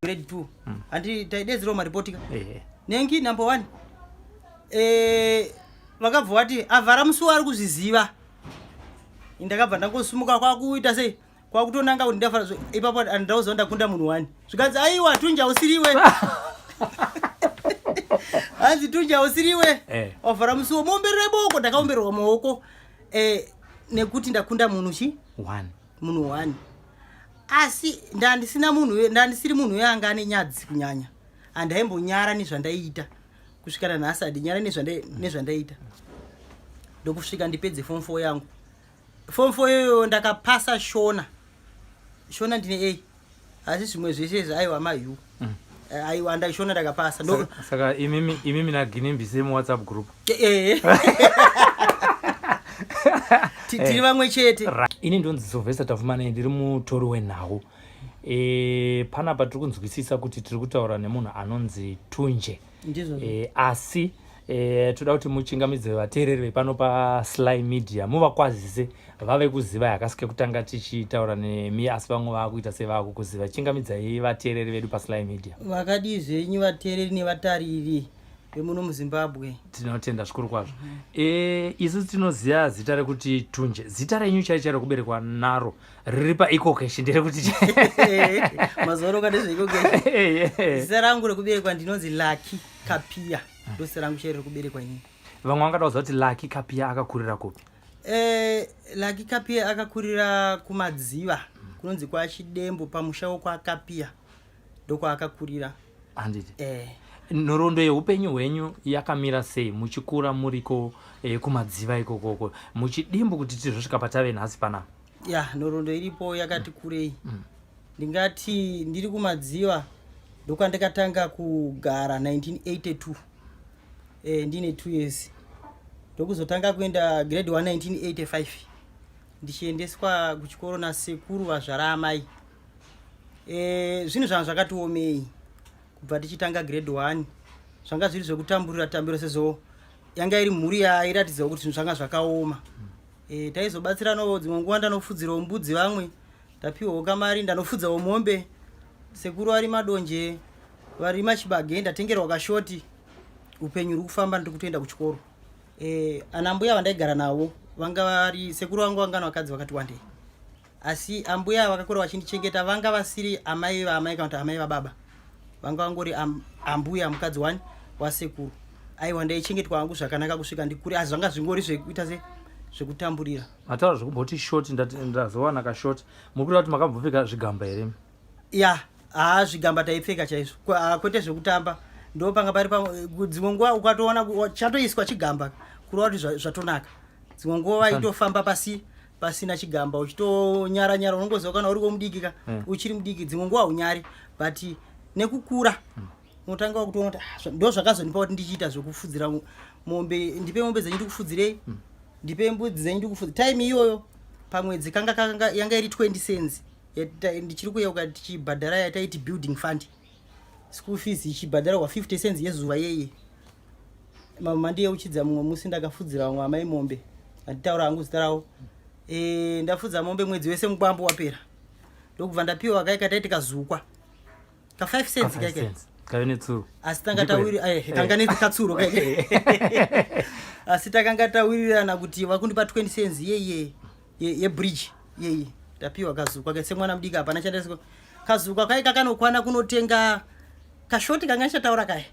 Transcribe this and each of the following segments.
Grade 2. Handi taidedzerawo maripoti ka. Ehe. Nengi number 1. Vakabva vati avhara musuwo ari kuzviziva. Ndakabva ndangosumuka kwakuita sei? Kwakutonanga kuti ndafara ipapo andauziva ndakunda munhu wani. Zvikanzi aiwa Tunja usiriwe. Hanzi Tunja usiriwe. Wavhara musuwo muomberere boko, ndakaombererwa maoko. Nekuti ndakunda munhu chi? One. Munhu one. Asi ndandisina munhu, ndandisiri munhu uye anga ane nyadzi kunyanya. Handaimbonyara nezvandaiita. Kusvika nanhasi handinyara nezvandaiita. Ndokusvika ndipedze form 4 yangu. Form 4 iyoyo ndakapasa Shona. Shona ndine A. Asi zvimwe zvese izvi aiwa mayu. Aiwa ndaishona ndakapasa. Saka imimi naGinimbi same WhatsApp group. Tiri vamwe chete. Ini ndonzi Sylvester Tafumane, ndiri mutori wenhau. Panapa tiri kunzwisisa kuti tiri kutaura nemunhu anonzi Tunje. Ndizvo. Asi toda kuti muchingamidze vateereri vepano paSly Media, muvakwazise vave kuziva yakasike kutanga tichitaura nemi, asi vamwe vakuita sevakukuziva. Chingamidzai vateereri vedu paSly Media. Vakadii zvenyu vateereri nevatariri vemuno muZimbabwe? Tinotenda zvikuru kwazvo. Isu tinoziva zita rekuti Tunje. Zita renyu chai chairo kuberekwa naro riri paEcoCash nderekuti Mazuva ano ukade zveEcoCash. Zita rangu rekuberekwa ndinonzi Lucky Kapia. Ndozita rangu chairo rekuberekwa inini. Vamwe vangada kuziva kuti Lucky Kapia akakurira kupi? Lucky Kapia akakurira kuMadziva, kunonzi kwaChidembo, pamusha wokwaKapia ndokwaakakurira. Handiti. Nhoroondo yeupenyu hwenyu yakamira sei muchikura muriko kuMadziva ikokoko, muchidimbu kuti tizosvika patave nhasi panapa? Ya, nhoroondo iripo yakati kurei. Ndingati ndiri kuMadziva ndokwandakatanga kugara 1982. Ndine 2 years. Ndokuzotanga kuenda grade 1 1985 ndichiendeswa kuchikoro nasekuru vazvara amai. Zvinhu zvanga zvakatiomei kubva tichitanga grade 1, zvanga zviri zvekutamburira tambiro sezvo yanga iri mhuri yairatidza kuti zvinhu zvanga zvakaoma. Taizobatsiranawo dzimwe nguva, ndanofudzirawo mbudzi vamwe, ndapiwawo kamari, ndanofudzawo mombe. Sekuru vari madonje, vari machibage, ndatengerwa kashoti. Upenyu huri kufamba, ndiri kutoenda kuchikoro. Ana mbuya vandaigara navo vanga vari sekuru vangu, vanga vakadzi vakati wandei, asi ambuya vakakura vachindichengeta vanga vasiri amai vaamai kana kuti amai vababa, vanga vangori ambuya mukadzi wani wasekuru. Aiwa, ndaichengetwa hangu zvakanaka kusvika ndikure, asi zvanga zvingori zvekuita se zvekutamburira. Mataura zvekumboti short, ndazowana kashort. Muri kureva kuti makambopfeka zvigamba here? Ya, haa, zvigamba taipfeka chaizvo. Kwete zvekutamba. Ndo panga pari dzimwe nguva ukatoona chatoiswa chigamba kureva kuti zvatonaka. Dzimwe nguva waitofamba pasi pasina chigamba uchitonyara nyara, unongoziva kana uri mudiki ka. Uchiri mudiki dzimwe nguva haunyari, but nekukura unotanga wakutoona kuti ndo zvakazondipa kuti ndichiita zvekufudzira mombe. Ndipe mombe dzenyu ndikufudzirei, ndipe mbudzi dzenyu ndikufudzire. Time iyoyo pamwedzi kanga yanga iri 20 cents. Ndichiri kuyeuka tichibhadhara yataiti building fund, school fees ichibhadharwa 50 cents yezuva yeye. Mama ndiyeuchidza mumwe musi ndakafudzira vamwe amai mombe, handitaura hangu zita ravo. Ndafudza mombe mwedzi wese, mukwambo wapera, ndokubva ndapiwa kai kataiti kazukwa ka 5 cents. Ka five kaike cents. Kave netsuro. Asi tanga tawiri kanga nekatsuro kaike, asi takanga tawirirana kuti vakundipa 20 cents yeye yebridge yeye. Tapiwa kazukwa ke semwana mudiki, hapana chandasiko. Kazukwa kai kakanokwana kunotenga kashoti kanga ndichataura kaya,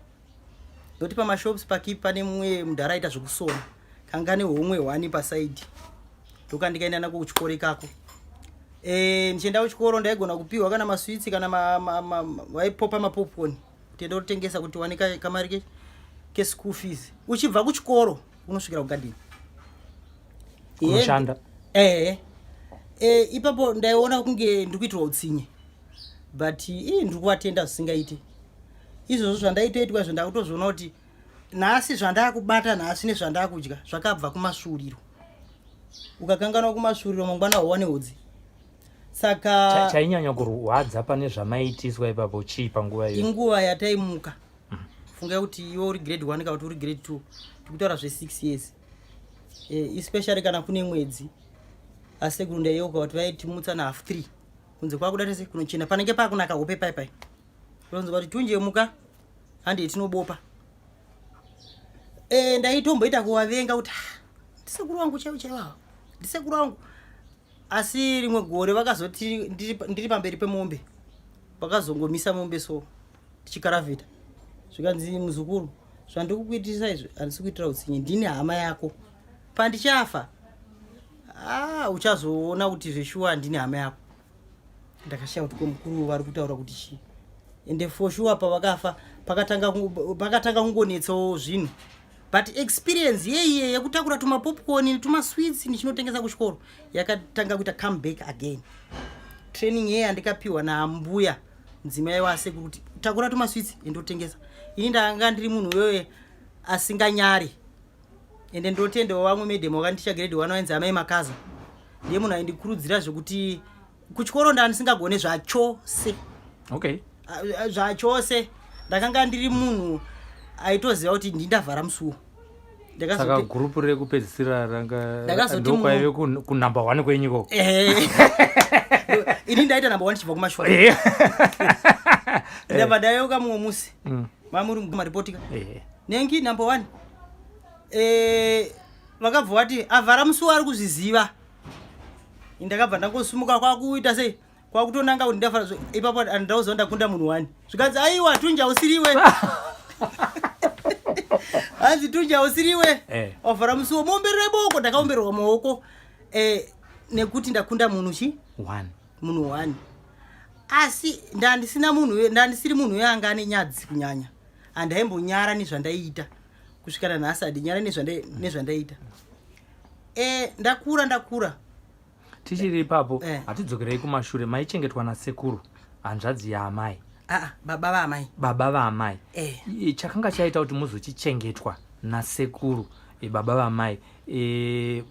nokuti pamashops pakipi pane mumwe mudhara aita zvekusona, kanga nehomwe hwani pasaidi, ndokandikaenda nako kuchikoro ikako. Ndichienda kuchikoro ndaigona kupiwa kana maswitsi kana vaipopa mapopcorn kuti enda kutengesa kuti wane kamari keschool fees. Uchibva kuchikoro unosvikira kugadheni. Kunoshanda. Ipapo ndaiona kunge ndiri kuitirwa utsinye, but ii ndiri kuvatenda zvisingaiti izvozvo zvandaitoitwa izvo. Ndakutozviona kuti nhasi zvandakubata nhasi nezvandakudya zvakabva kumasvuuriro. Ukakanganwa kumasvuuriro, mangwana hauwane hudzi. Saka Chainyanya kurwadza pane zvamaiitiswa ipapo chii panguva iyo? Inguva yataimuka. Fungai kuti iwe uri grade 1 kana kuti uri grade 2, tikutaura zve6 years. Especially kana kune mwedzi, asekuru ndaiyeuka kuti vaitimutsa na half 3, kunze kwakuda tese kunochena, panenge pakunaka hope pai pai. Ndonzwa kuti tunje muka handei tinobopa. E, ndaitomboita kuvavenga kuti ah, ndisekuru wangu chaivo chaivo ava ndisekuru wangu. Asi rimwe gore vakazoti ndiri pamberi pemombe, vakazongomisa mombe so tichikaravhita, zvikanzi muzukuru, zvandiri kukuitisa izvi handisi kuitira utsinye, ndini hama yako, pandichafa ah, uchazoona kuti zveshuwa ndini hama yako. Ndakashaya kuti komukuru vari kutaura kuti chii, ende for sure pavakafa pakatanga kungonetsawo zvinhu, but experience yeiye yekutakura tumapopcorn netumasweets ndichinotengesa kuchikoro yakatanga kuita come back again. Training yeye yandikapiwa naambuya mudzimai wasekuru kuti takura tumasweets endotengesa, ini ndanga ndiri munhu wewe asinganyari. Ende ndotendawo vamwe madam vakandicha grade 1 vainzi amai Makaza, ndiye munhu aindikurudzira zvekuti kuchikoro ndandisingagone zvachose. Zvachose ndakanga ndiri munhu aitoziva kuti ndindavhara musuwo. Saka gurupu rekupedzisira ranga ndokwaive kunumber one kwenyu ikoko? Ini ndaita number one chibva kumashure. Ndabva ndayeuka mumwe musi mamuri maripotika nengi number one, vakabva vati avhara musuwo ari kuzviziva. Ndakabva ndangosumuka kwakuita sei, kwakutonanga kuti ndafara ipapo andauziva ndakunda munhu wani. Zvikanzi aiwa, tunja usiriwe, hanzi tunja usiriwe wavhara musuwo, muomberere boko. Ndakaombererwa maoko nekuti ndakunda munhu chi one. Munhu one, asi ndandisina munhu, ndandisiri munhu uyo anga ane nyadzi kunyanya. Handaimbonyara nezvandaiita, kusvika nanhasi handinyara nezvandaiita. Ndakura ndakura. Tichiri ipapo, hatidzokerei kumashure. Maichengetwa nasekuru, hanzvadzi yaamai? Aa, baba vaamai. Baba vaamai. Chakanga chaita kuti muzochichengetwa nasekuru, baba vamai,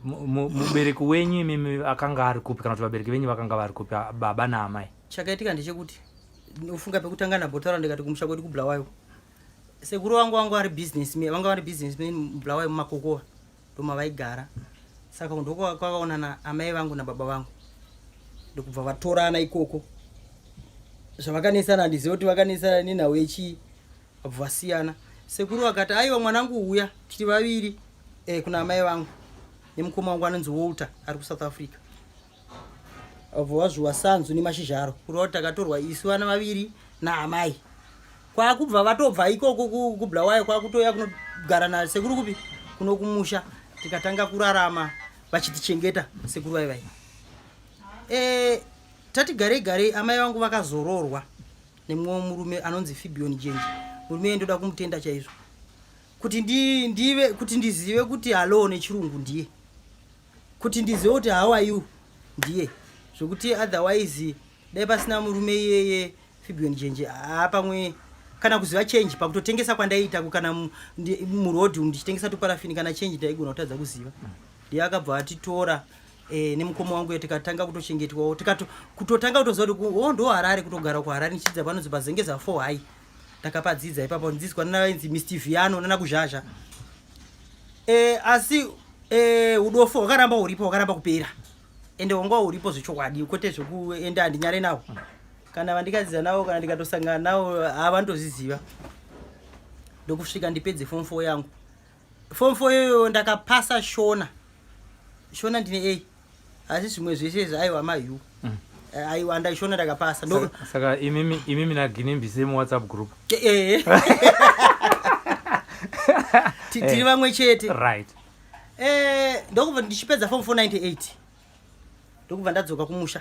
mubereki wenyu imimi akanga ari kupi, kana kuti vabereki venyu vakanga vari kupi, baba naamai? Chakaitika ndechekuti, ufunga pekutanga ndambotaura ndikati kumusha kwedu kuBulawayo, sekuru vangu vanga vari businessman, vanga vari businessman muBulawayo muMakokowa, ndomavaigara. Saka ndokwakaonana amai vangu nababa vangu, ndokubva vatorana ikoko. Zvavakanesana handizivi kuti vakanesana nenhau yechii, vabva vasiyana. Sekuru vakati aiwa mwanangu, uya tiri vaviri, kuna amai vangu nemukoma wangu anonzi Walter ari kuSouth Africa. Vabva vazvuwa sanzu nemashizha aro, kureva kuti takatorwa isu vana vaviri naamai, kwakubva vatobva ikoko kuBulawayo kwakutoya kunogara nasekuru kupi, kuno kumusha. Tikatanga kurarama vachitichengeta sekuru vai vai. Tati garei garei, amai vangu vakazororwa nemumwe murume anonzi Fibion Jenje. Murume iye ndoda kumutenda chaizvo kuti ndive kuti ndizive kuti hello nechirungu ndiye, kuti ndizive kuti how are you ndiye, zvokuti otherwise dai pasina murume iyeye Fibion Jenje, haa, pamwe kana kuziva change pakutotengesa kwandaiita kana murodhi umu ndichitengesa tuparafini, kana change ndaigona kutadza kuziva. Ndiye akabva atitora nemukoma wangu, tikatanga kutochengetwawo, kutotanga kutoziva kuti o ndo Harare, kutogara kuHarare ndichidzidza panonzi paZengeza 4 High. Ndakapadzidza ipapo, ndidzidzwa nanainzi Mr Viano nana Kuzhazha. Asi udofo hwakaramba huripo, hwakaramba kupera, ende hwanga huripo zvechokwadi, kwete zvekuenda. Handinyare nawo, kana vandikadzidza navo, kana ndikatosangana navo havanotozviziva. Ndokusvika ndipedze form 4 yangu. Form 4 iyoyo ndakapasa Shona, Shona ndine A, asi zvimwe zvese izvi aiwa maU. Aiwa, ndaishona ndakapasa. Saka imimi naGinimbi same WhatsApp group? Tiri vamwe chete. Ndokubva ndichipedza form 498, ndokubva ndadzoka kumusha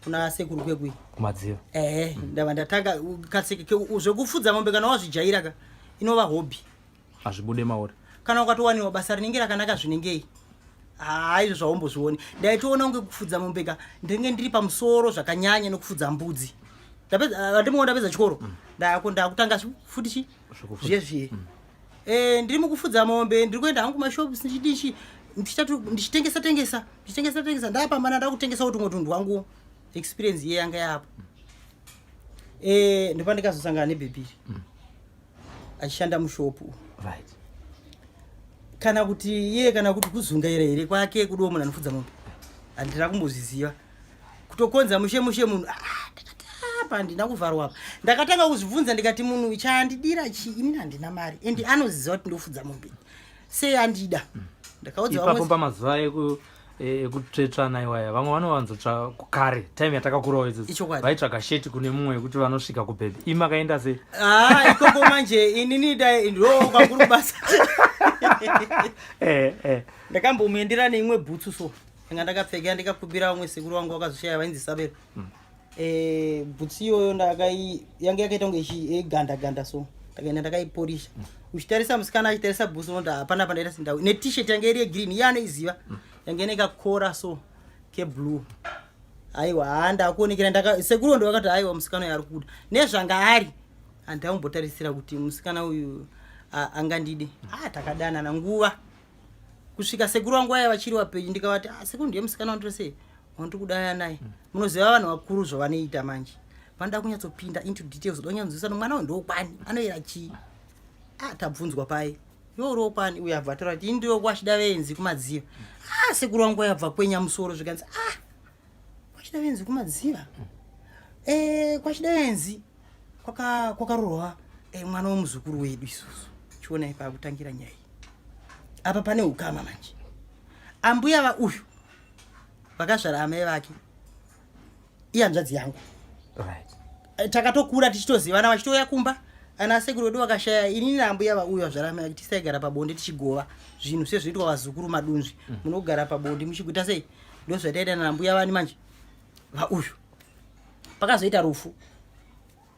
kuna sekuru kwekui. Kumadziva. Ehe, ndabva ndatanga katseke zvekufudza mombe. Kana wazvijaira ka, inova hobby. Hazvibude mauri. Kana ukatowaniwa basa rinenge rakanaka zvinengei, haa, izvo zvaumbozvioni. Ndaitoona kunge kufudza mombe ka ndinenge ndiri pamusoro zvakanyanya nokufudza mbudzi. Ndapedza, ndapedza chikoro, ndakutanga futi chi Zvekufudza. Zviye zviye. Ndiri mukufudza mombe, ndiri kuenda hangu kumashops, ndichidichi, ndichitengesa tengesa, ndichitengesa tengesa. Ndapambana ndakutengesawo tumwe tunhu twangu. Experience iye yanga yapo. Ndopandikazosangana nebhebhiri achishanda mushopu. Kana kuti iye, kana kuti kuzungaira here kwake kudiwo munhu anofudza mombe, handina kumbozviziva. Kutokonza mushe mushe munhu. Ah, ndakati, ah, Apa handina kuvharwa apa. Ndakatanga kuzvibvunza ndikati, munhu chaandidira chii? Inini handina mari, and anoziva kuti ndofudza mombe, sei andida? Ndakaudza Ipapo vamwe. Pamazuva ekutsvetsvana iwaya, vamwe vanowanzotsva kare, time yatakakurawo idzodzo. Ichokwadi. Vaitsvaga sheti kune mumwe yekuti vanosvika kubhebhi. Imi makaenda sei? Ah, ikoko manje inini dai ndo kwakuri kubasa. Ndakambomuendera neimwe bhutsu so yanga ndakapfeka, ndikakumbira vamwe sekuru vangu vakazoshaya, vainzi Sabero. Bhutsu iyoyo ndakai yanga yakaita kunge ganda ganda, so ndakaenda ndakaiporisha. Uchitarisa musikana achitarisa bhutsu, unoti hapana pandaita sendau. NeT-shirt yanga iri yegreen, iye anoiziva, yanga ine kakora so keblue. Aiwa, haa, ndakuonekera. Sekuru ndo vakati, "Aiwa, musikana uyu ari kuda nezvanga ari." Handaumbotarisira kuti musikana uyu angandide. Ah, takadanana nguva kusvika sekuru vangu vaya vachiri vapenyu. Ndikavati, "Ah, sekuru, ndiye musikana wandiri sei, wandiri kudaya naye." Munoziva vanhu vakuru zvavanoita manje, vanoda kunyatsopinda into details, oda kunyatsonzwisisa kuti mwana uyu ndokwani, anoyera chii. Ah, tabvunzwa pai, iwe uri wokwani? Uyu abva ataura kuti, "Ini ndiwe kwachida venzi kuMadziva." Ah, sekuru vangu vayabva kwenya musoro, zvikanzi, "Ah, kwachida venzi kuMadziva, kwachida venzi kwakarorwa mwana womuzukuru wedu isusu." Chionai pakutangira nyaya iyi. Apa pane ukama manje. Ambuya vauyu vakazvara amai vake ihanzvadzi yangu. Takatokura tichitozivana, vachitouya kumba. Ana sekuru vedu vakashaya, inini naambuya vauyu vazvara amai vake tisaigara pabonde tichigova zvinhu sezvinoitwa vazukuru madunzvi. Munogara pabonde muchiguita sei? Ndo zvataita naambuya vani manje vauyu. Pakazoita rufu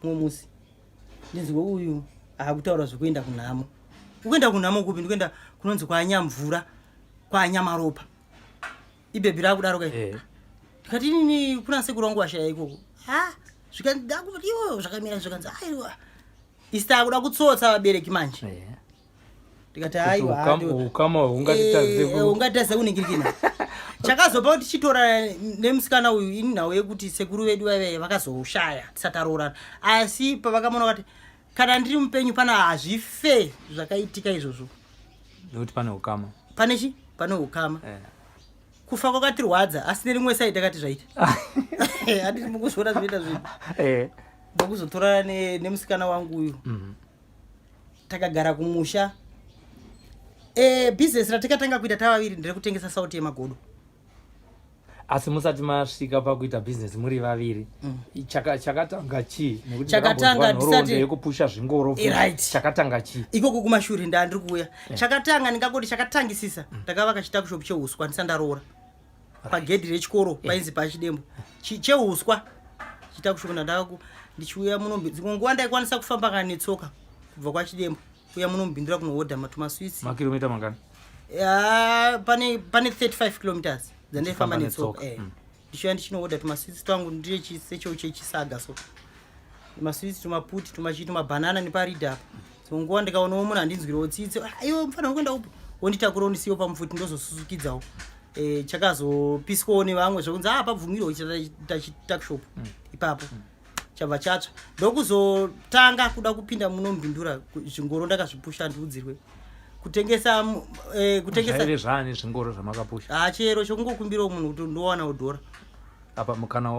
mumwe musi, ndinzwe uyu akutaura zvekuenda kunhamo. Ukuenda kunhamo kupi? Ndikuenda kunonzi kwaNyamvura, kwaNyamaropa. Ibhebhi rakudaro kai. Ndikati, "Inini kuna sekuru wangu washaya ikoko." Ha, zvikanzi, "Iwo zvakamira." Zvikanzi, "Aiwa, isi takuda kutsotsa vabereki manje." Ndikati, "Aiwa." Ukama hungatitadze Ungatitadze kuningirikina. Chakazopa kuti tichitora nemusikana uyu inhau yekuti sekuru vedu vaive vakazoshaya tisati taroorana, asi pavakamona vakati, "Kana ndiri mupenyu pana hazvife zvakaitika izvozvo." Nekuti pane ukama. Pane chi pane ukama. Kufa kwakatirwadza, asi nerimwe side takati zvaita, handiti mukuzviona zvinoita zvinhu. Ndokuzotorana nemusikana wangu uyu. Takagara kumusha. Bhizinesi ratikatanga kuita tavaviri nderekutengesa sauti yemagodo. Asi musati masvika pakuita bhizinesi muri vaviri, chakatanga chii? Nekuti Chakatanga ndakambonzwa nhoroondo yekupusha zvingoro futi. Chakatanga chii? Ikoko kumashure ndandiri kuuya. Chakatanga, ndingangoti chakatangisisa, ndakavaka chituckshop cheuswa ndisati ndaroora, pagedhi rechikoro painzi paChidembo. Cheuswa chituckshop. Ndandakaku ndichiuya muno, dzimwe nguva ndaikwanisa kufamba kana netsoka kubva kwaChidembo kuuya muno Mubindura kunohodha tumaswitsi. Makiromita mangani? Ya, pane 35 kilometers dzandaifamba Uchifamba netsoka. netsoka. Ndichiuya ndichinohodha tumaswitsi twangu, ndire chisecho chechisaga, so maswitsi, tumaputi, tumachii, tumabhanana neparidha apa. Dzimwe nguva ndikaonawo munhu andinzwirawo tsitsi, "Ah, iwe mufanira kuenda upi?" Wonditakura, wondisiyawo pamufuti, ndozosusukidzawo. Chakazopiswawo nevamwe zvokunzi, "Ah, pabvumirwa chituckshop ipapo." Chabva chatsva. Ndokuzotanga kuda kupinda munoMbindura. Zvingoro ndakazvipusha, ndiudzirwe kutengesa kutengesa. Zvaive zvaani zvingoro zvamakapusha? Ah, chero chokungokumbirawo munhu kuti ndowanawo dhora. Apa kana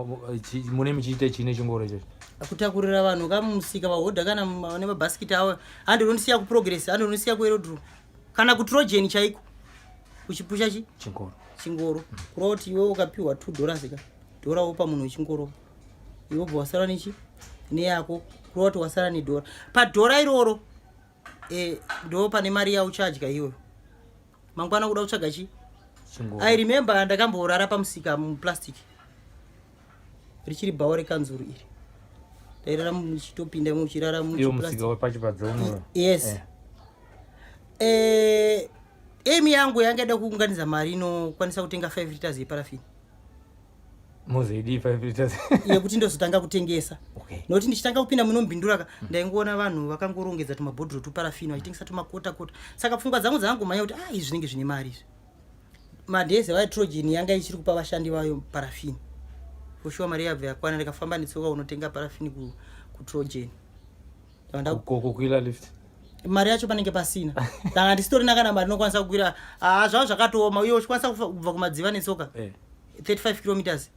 mune muchiite chii nechingoro ichocho? Kutakurira vanhu kamusika vahodha kana nemabhasikiti avo. Handinondisiya kuProgress, handinondisiya kuAerodrome kana kuTrojan chaiko, uchipusha chi Chingoro. Chingoro. Kureva kuti iwe ukapiwa $2 ka, dhora wopa munhu wechingoro, iwe ubva wasara nechi neyako. Kureva kuti wasara nedhora. Padhora iroro ndo pane mari yauchadya iyoyo mangwana kuda kutsvaga chi Chingoro. I remember ndakamborara pamusika muplastic, richiri bhawa rekanzuru iri. Ndairara muchitopinda muchirara Iwo muchiplastic. Musika wepachipadze unoyo? Yes. Aim yangu yanga ida kuunganidza mari inokwanisa kutenga 5 liters yeparafini. Mozoidii 5 liters? Yekuti ndozotanga kutengesa. Nokuti ndichitanga kupinda munoMbindura ka, ndaingoona vanhu vakangorongedza tumabhodhoro tuparafini vachitengesa tumakota kota. Saka pfungwa dzangu dzangomhanya kuti, "Ah, izvi zvinenge zvine mari izvi." Madhezi vaTrojan yanga ichiri kupa vashandi vayo parafini. For sure mari yabva yakwana, ndikafamba netsoka unotenga parafini kuTrojan. Kukwira lift? Mari yacho panenge pasina. Ndanga ndisitorina kana mari inokwanisa kukwira. Haa, zvava zvakatooma. Uye uchikwanisa kubva kuMadziva netsoka 35 kilometers.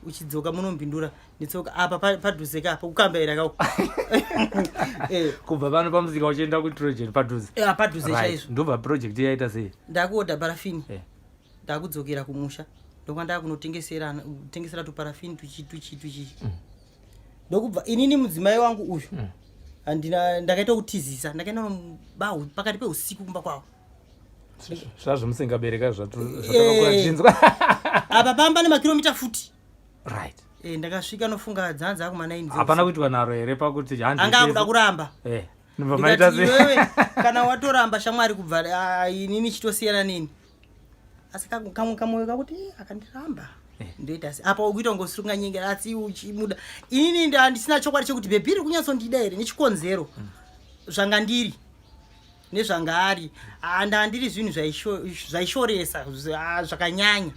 Uchidzoka munombindura netsoka apa padhuze ka pokukambaira kako. Eh. Kubva pano pamusika uchienda kutrogen padhuze? Eh, padhuze chaizvo. Ndobva project yaita sei? Ndakuodha parafini. Ndakudzokera kumusha, ndokwa ndakunotengesera tengesera tuparafini tuchi tuchi tuchi. Ndokubva inini mudzimai wangu uyu handina, ndakaita kutizisa, ndakaenda noba pakati peusiku kumba kwavo. Zvazvomusingabereka zvatakakura tichinzwa. Apa pamba nemakiromita futi. Right. Ndakasvika nofunga dzanza akuma 9. Hapana kuitwa naro here pakuti handi? Anga akuda kuramba. Ndobva maita Ndikati, sei? "Iwewe, kana watoramba shamwari, kubva inini chitosiyana neni." Asi kamwe kamwoyo kakuti, "Eh, akandiramba ndoita se apa ukuita kunge usiri kunganyengera, asi uchimuda." Inini handisina chokwadi chekuti baby iri kunyatsondida here, nechikonzero zvanga ndiri nezvanga ari, ndandiri zvinhu zvaishoresa zvakanyanya,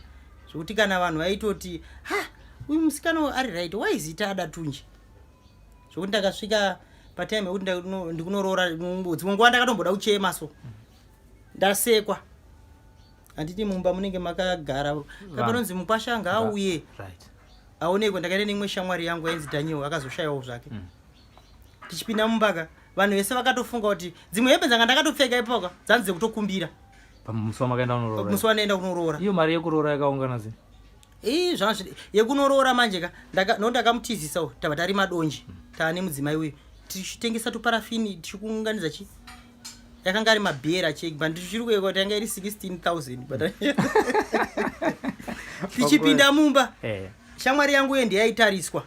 zvokuti kana vanhu vaitoti, "Ha, uyu musikana uyu ari right, waizita ada tunje." Zvokuti ndakasvika patime yekuti ndikunoroora, dzimwe nguva ndakatomboda kuchema, so ndasekwa. Handiti mumba munenge makagara kapanonzi mukwasha ngaauye aonekwe. Ndakaenda neimwe shamwari yangu yainzi Daniel, akazoshayiwawo zvake. Tichipinda mumbaka, vanhu vese vakatofunga kuti dzimwe hembe dzanga ndakatopfeka ipoka dzanzi dzekutokumbira. Pamusi wamakaenda kunoroora? Musi wanoenda kunoroora. Iyo mari yekuroora yakaungana sei? Ii, zvanga yekunoroora manje ka, no ndakamutizisawo, tabva tari madonje taane mudzimai uyu, tichitengesa tuparafini, tichikuunganidza chi yakanga ari mabhera cheki, but ndichiri kuyeka kuti yanga iri 16,000, but tichipinda mumba, shamwari yangu uye ndiyaitariswa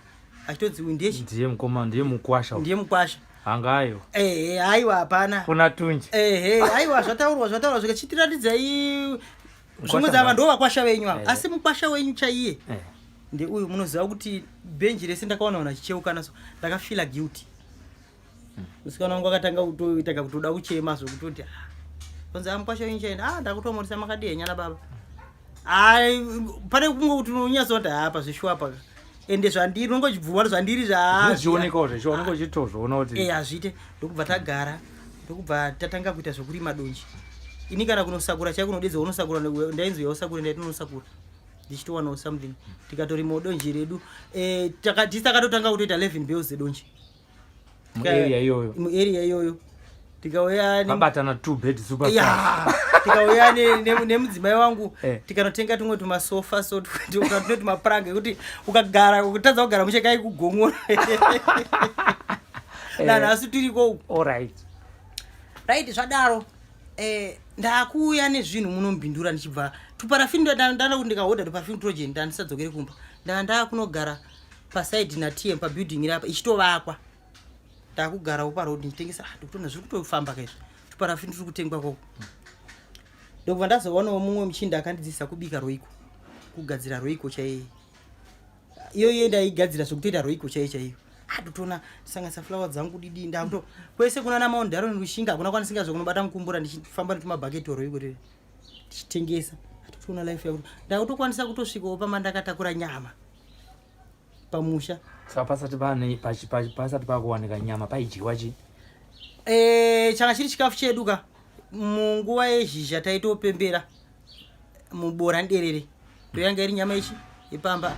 achitodzi, "Uyu ndiye Ndiye mukoma, ndiye mukwasha uyu. Ndiye mukwasha. Hangayo. Ehe, aiwa, hapana. Kuna tunji. Ehe, aiwa, zvataurwa, zvataurwa, zvikachitiratidzai zvimwe dzava ndo vakwasha venyu ava. Asi mukwasha wenyu chaiye ndeuyu. Munoziva kuti bhenji rese ndakaona vanhu vachicheukana, so ndakafeela guilty. Musikana wangu akatanga kutoita kakutoda kuchema, zvokutoti, "Ah, kunzi amukwasha wenyu chaenda, ah, ndakutomorisa, makadihenya nababa." Ai, pane kunge kuti unonyatsoti hapa zveshuwa paka, ende zvandiri unongochibvuma kuti zvandiri Zvichionekawo, zvichioneka, uchitozviona kuti Hazviite. Ndokubva tagara, ndokubva tatanga kuita zvokurima donje. Ini kana kunosakura chaiko, unodedza unosakura, ndainzi yausakure, ndaiti unosakura ndichitowanawo something. Tikatorimawo donje redu. Tisi takatotanga kutoita 11 bales dzedonje. Muarea iyoyo? Muarea iyoyo. Tikauya Mabatana two bed super. Ya, tikauya nemudzimai wangu, tikanotenga tumwe tumasofa, so tune tumapuranga ekuti ukagara ukatadza kugara muchekai kugongora. Nanhasi tiriko uku. Alright. Right, zvadaro, ndakuuya nezvinhu munombindura ndichibva tuparafini, ndanda kuti ndikahodha tuparafini trogen, ndandisadzokere kumba, ndaa ndakunogara pasaidi naTM pabuilding iri apa ichitovakwa. Ndakugarawo paroad ndichitengesa. Ah, ndikutoona zviri kutofamba kaizvi, tuparafini turi kutengwa koko. Ndokubva ndazowanawo mumwe muchinda akandidzidzisa kubika Royco, kugadzira Royco chaiye. Iyoyo ndaigadzira zvekutoita Royco chaiyo chaiyo. Ah, ndotoona ndisanganisa flour dzangu didi, ndakuto kwese kuna naMount Darwin, Rushinga, hakuna kwandisingazve kunobata mukumbura, ndichifamba netumabhaketi oRoyco rere ndichitengesa. Atotoona life yakuti ndakutokwanisa kutosvikawo pama ndakatakura nyama pamusha. Saka pasati pane pasati pakuwanika nyama, paidyiwa chi? Changa chiri chikafu chedu ka munguva yezhizha, taitopembera mubora nderere, ndoyanga iri nyama ichi yepamba.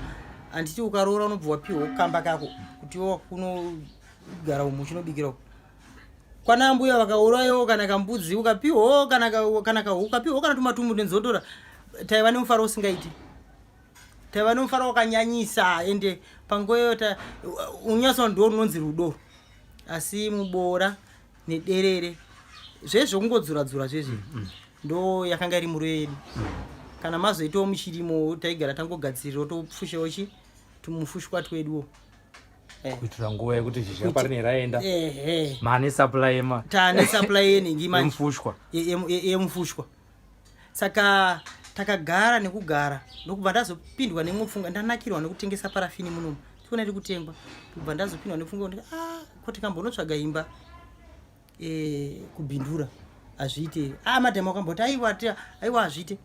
Handiti ukaroora unobva wapiwa kamba kako kuti iwe kunogara umu uchinobikira uku kwana mbuya vakaurayawo kana kambudzi ukapiwawo, kana kahuku ukapiwawo, kana tumatumbu nenzondora. Taiva nemufaro usingaiti, taiva nemufaro wakanyanyisa. Ende panguva iyoyo unyatso ndo runonzi rudo, asi mubora nederere zvezvokungodzura-dzura zvezvi ndo yakanga iri muro yedu. Kana mazoitawo muchirimo, taigara tangogadzirirawo, topfushawo chi tumufushwa tweduwo. Kuitira nguva yekuti zhizha parine raenda, Ehe. mane supply yema Taane supply yenhingi manje. Yemufushwa. Yemufushwa. Saka takagara nekugara, ndokubva ndazopindwa nemwe pfungwa. Ndanakirwa nekutengesa parafini munomu, tiona iri kutengwa, ndokubva ndazopindwa nepfungwa kuti, ah, ko tikambonotsvaga imba kubhindura hazviite? Ah, madhamu akamboti, "Aiwa, aiwa, hazviite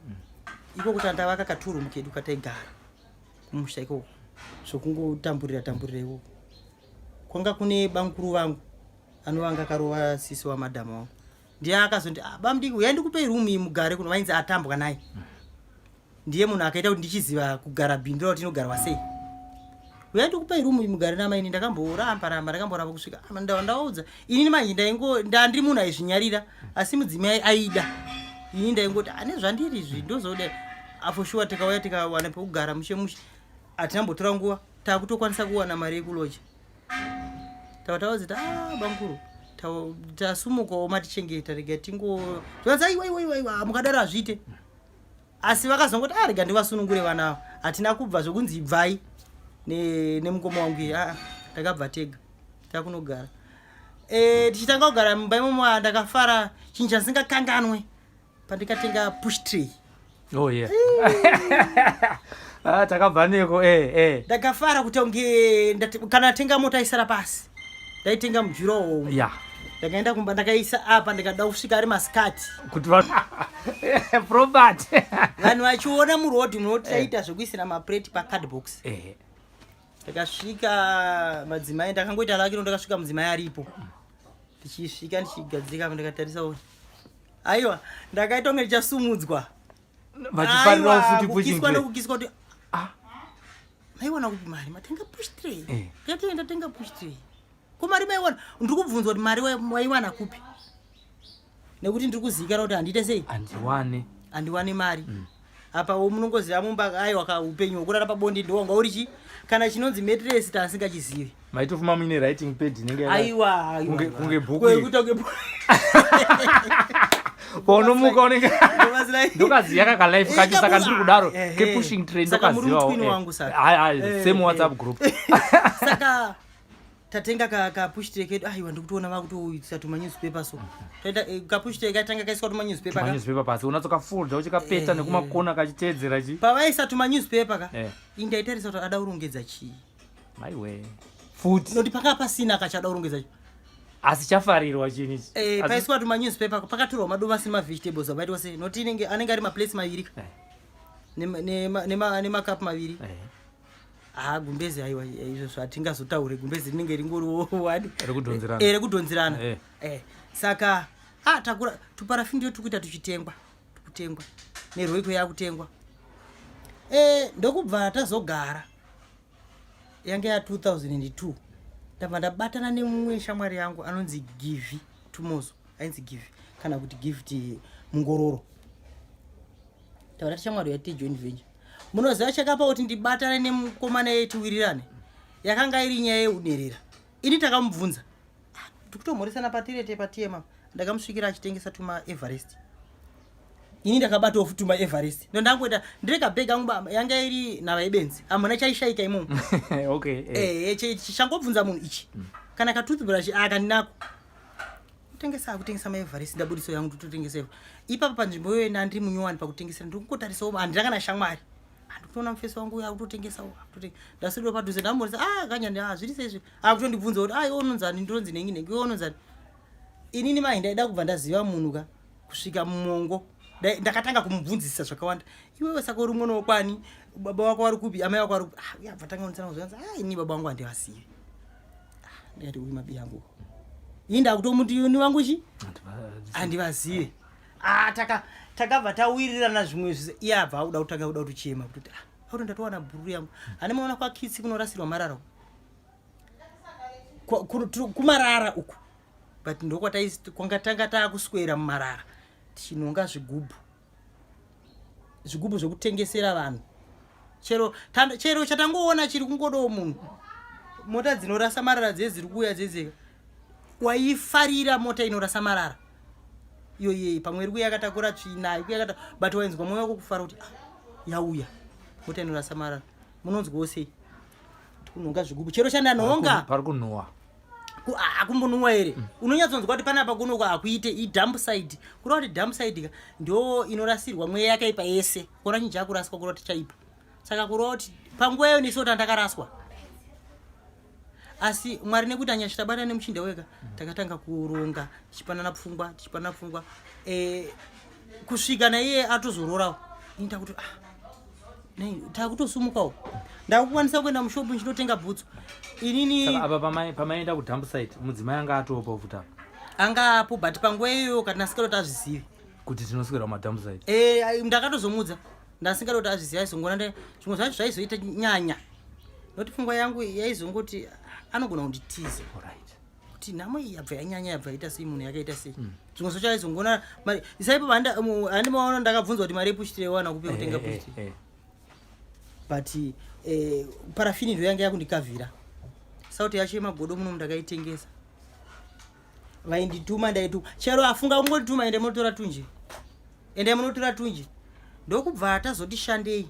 ikoko." Tandavaka katurumu kedu kataigara kumusha ikoko, zvokungotamburira tamburira ikoko. Kwanga kune bamukuru vangu anovanga akarova sisi wamadhamu wangu, ndiye akazonti, "Ah, bamudiki, uyai ndikupei rumu iyi mugare kuno." Vainzi atambwa naye. Ndiye munhu akaita kuti ndichiziva kugara Bhindura, kuti inogarwa sei. Uyai ndikupai rumu mugare namaini. Ndakamboramba ramba, ndakamboramba kusvika ah, ndawaudza inini manje ndaingo ndandiri munhu aizvinyarira, asi mudzimai aida. Ini ndaingoti ane zvandiri izvi ndozoda afo shuwa. Tikauya tikawana pekugara mushe mushe, hatinambotora nguva takutokwanisa kuwana mari yekuloja. Tava taudza ah, bamukuru, tasumukawo, matichengeta, rega tingo tivanzi aiwa iwa iwa iwa, mukadaro hazviite. Asi vakazongoti ah, rega ndivasunungure vana ava. Hatina kubva zvokunzi ibvai nemukoma wangu iye. Aa, takabva tega takunogara. Tichitanga kugara mumba imomo, ah, ndakafara. Chinhu chandisingakanganwe pandikatenga push tray. Oh yeah, ah, takabva neko eh. Ndakafara kuti kunge kana tenga mota isara pasi, ndaitenga mujurawo. Ndakaenda kumba, ndakaisa apa, ndikada kusvika ari masikati. Kuti va property. Vanhu vachiona murodhi, munoti taita zvekuisira mapureti pacardbox. Ndakasvika madzimai, ndakangoita lakiro, ndakasvika mudzimai aripo. Ndichisvika ndichigadzika, ndikatarisa, aiwa, ndakaita kunge ndichasumudzwa. Vachifarirawo Aiwa, futi pushing kukiswa tray. Nekukiswa kuti ah, maiwana kupi mari matenga push tray? Ndati ndatenga push tray. Ko mari maiwana? Ndiri kubvunzwa kuti mari waiwana kupi, nekuti ndiri kuzivikanwa kuti handiite sei? Handiwane. Handiwane mari. Apa wo munongoziva mumba, aiwa ka, upenyu hwekurara pabonde ndo wanga uri chi kana chinonzi mattress tasingachizivi. Maitofuma muine writing pad inenge Aiwa, aiwa, Kunge aiwa. kunge bhuku. Kwekuita kunge Paunomuka unenge Ndobazirai. Ndokaziya kakalife kacho, saka ndiri kudaro kepushing tray. Saka muri Ndokazivawo. mutwini wangu saka. Same WhatsApp group. Saka tatenga ka push tray kedu, aiwa, ndikutoona vakutoisa tuma newspaper. So taita kapush tray katanga kaiswa tuma newspaper ka. Manewspaper pasi, unatsokafolda uchikapeta nekumakona kachiteedzera chi. Pavaisa tuma newspaper ka, indaitarisa kuti ada kurongedza chii. Maiwe, futi. Noti panga pasina kachada kurongedza chii. Asi chafarirwa chinhu ichi. Paiswa tuma newspaper, pakatorwa madomasi nemavegetables, abaitwa sei, noti inenge anenge ari maplates maviri ka. Nemakapu maviri. Ha, gumbezi, aiwa, izvo zvatingazotaure, gumbezi rinenge ringori wani. Rekudhonzerana. Rekudhonzerana. Saka ah, takura tuparafini ndiyo tikuita tuchitengwa, tukutengwa neroiko yakutengwa. Ndokubva tazogara, yange ya 2002. Ndabva ndabatana nemumwe shamwari yangu anonzi Givi Tumozo, ainzi Givi kana kuti Gift Mungororo. Ndabva ndati, "Shamwari, yati joint venture." Munoziva chakapa kuti ndibatane nemukomana yetiwirirane? Yakanga iri nyaya yeuderera. Ini takamubvunza, ah, tikutomhoresana patirete patm. Ndakamusvikira achitengesa tuma Everest. Ini ndakabatawo futi tuma Everest. Ndo ndangoita ndiri kabhegi angu, yanga iri nhava yebenzi, hamuna chaishaika imomo. Changobvunza munhu ichi kana katoothbrush aka ndinako. Kutengesa, kutengesa maEverest, ndabudiso yangu, tototengesa ipapa panzvimbo iyoyo. Ndandiri munyowani pakutengesera, ndiri kungotarisawo, handina kana shamwari. Handikutoona mufesi wangu uyo akutotengesawo. Ndaswedera padhuze, ndamborisa, ah, kanyandi, ah, zviri seizvi. Akutondibvunza kuti, ah, iwe unonzani? Ndinonzi nengi nengi. Iwe unonzani? Inini mai ndaida kubva ndaziva munhu ka kusvika mumongo. Ndakatanga kumubvunzisa zvakawanda. Iwewe saka uri mwana wokwani? Baba wako vari kupi? Amai wako vari kupi? Ah, yabva tanga kunditsana kuzvanzi, ah, ini baba vangu handivasivi. Ah, ndikati uyu mabi yangu, ini ndakutomuti ni wangu chi handivazive. Ah, takabva tawirirana zvimwe zvise. Iye abva akuda kutanga kuda kutochema kutoti, ah, auto ndatowana bhururu yangu. Hane maona kwakitsi kunorasirwa marara uku. Kumarara uku, but ndokwanga tanga taakuswera mumarara tichinonga zvigubhu, zvigubhu zvekutengesera vanhu. Chero chero chatangoona chiri kungodawo munhu. Mota dzinorasa marara dziye dziri kuuya dzedzeka, waifarira mota inorasa marara iyo iyeyi, pamwe iri kuuya yakatakura tsvina, iri kuuya but wainzwa mwoyo wako kufara kuti, ah, yauya mota inorasa marara. Munonzwawo sei kunhonga zvigubhu? Chero chandanhonga. Pari kunhuhwa. Akumbonhuwa here? Unonyatsonzwa kuti panapa kunoko hakuite, idump site. Kureva kuti dump site ka ndo inorasirwa mweya yakaipa yese. Kuona chinhu chakuraswa, kureva kuti chaipa. Saka kureva kuti panguva iyo nesota ndakaraswa, asi Mwari nekuti anyasha, tabata nemuchinda wega, takatanga kuronga tichipanana pfungwa, tichipanana pfungwa, kusvika naiye atozororawo. Ini takuti, ah, nei takutosumukawo, ndakukwanisa kuenda mushopu ndichinotenga bhutsu inini. Saka apa pamaenda kudump site, mudzimai anga atopa futi apa? Angapo, but panguva iyoyo kati ndasingada kuti azvizive. Kuti tinoswera kumadump site? Ndakatozomudza, ndasingada kuti azvizive. Aizongona zvimwe zvacho zvaizoita nyanya. Nokuti pfungwa yangu yaizongoti anogona kunditiza. Alright. Kuti nhamo iyi yabva yanyanya, yabva yaita sei, munhu yakaita sei. Zvimwe zvacho aizongoona mari isaipo. Handimaona ndakabvunzwa kuti mari yepushitire wana kupi kutenga pushitire. But parafini ndo yanga yakundikavhira. Sauti yacho yemagodo muno ndakaitengesa. Vaindituma ndaituma, chero afunga kungondituma, ende munotora tunje, ende munotora tunje. Ndokubva tazoti shandei,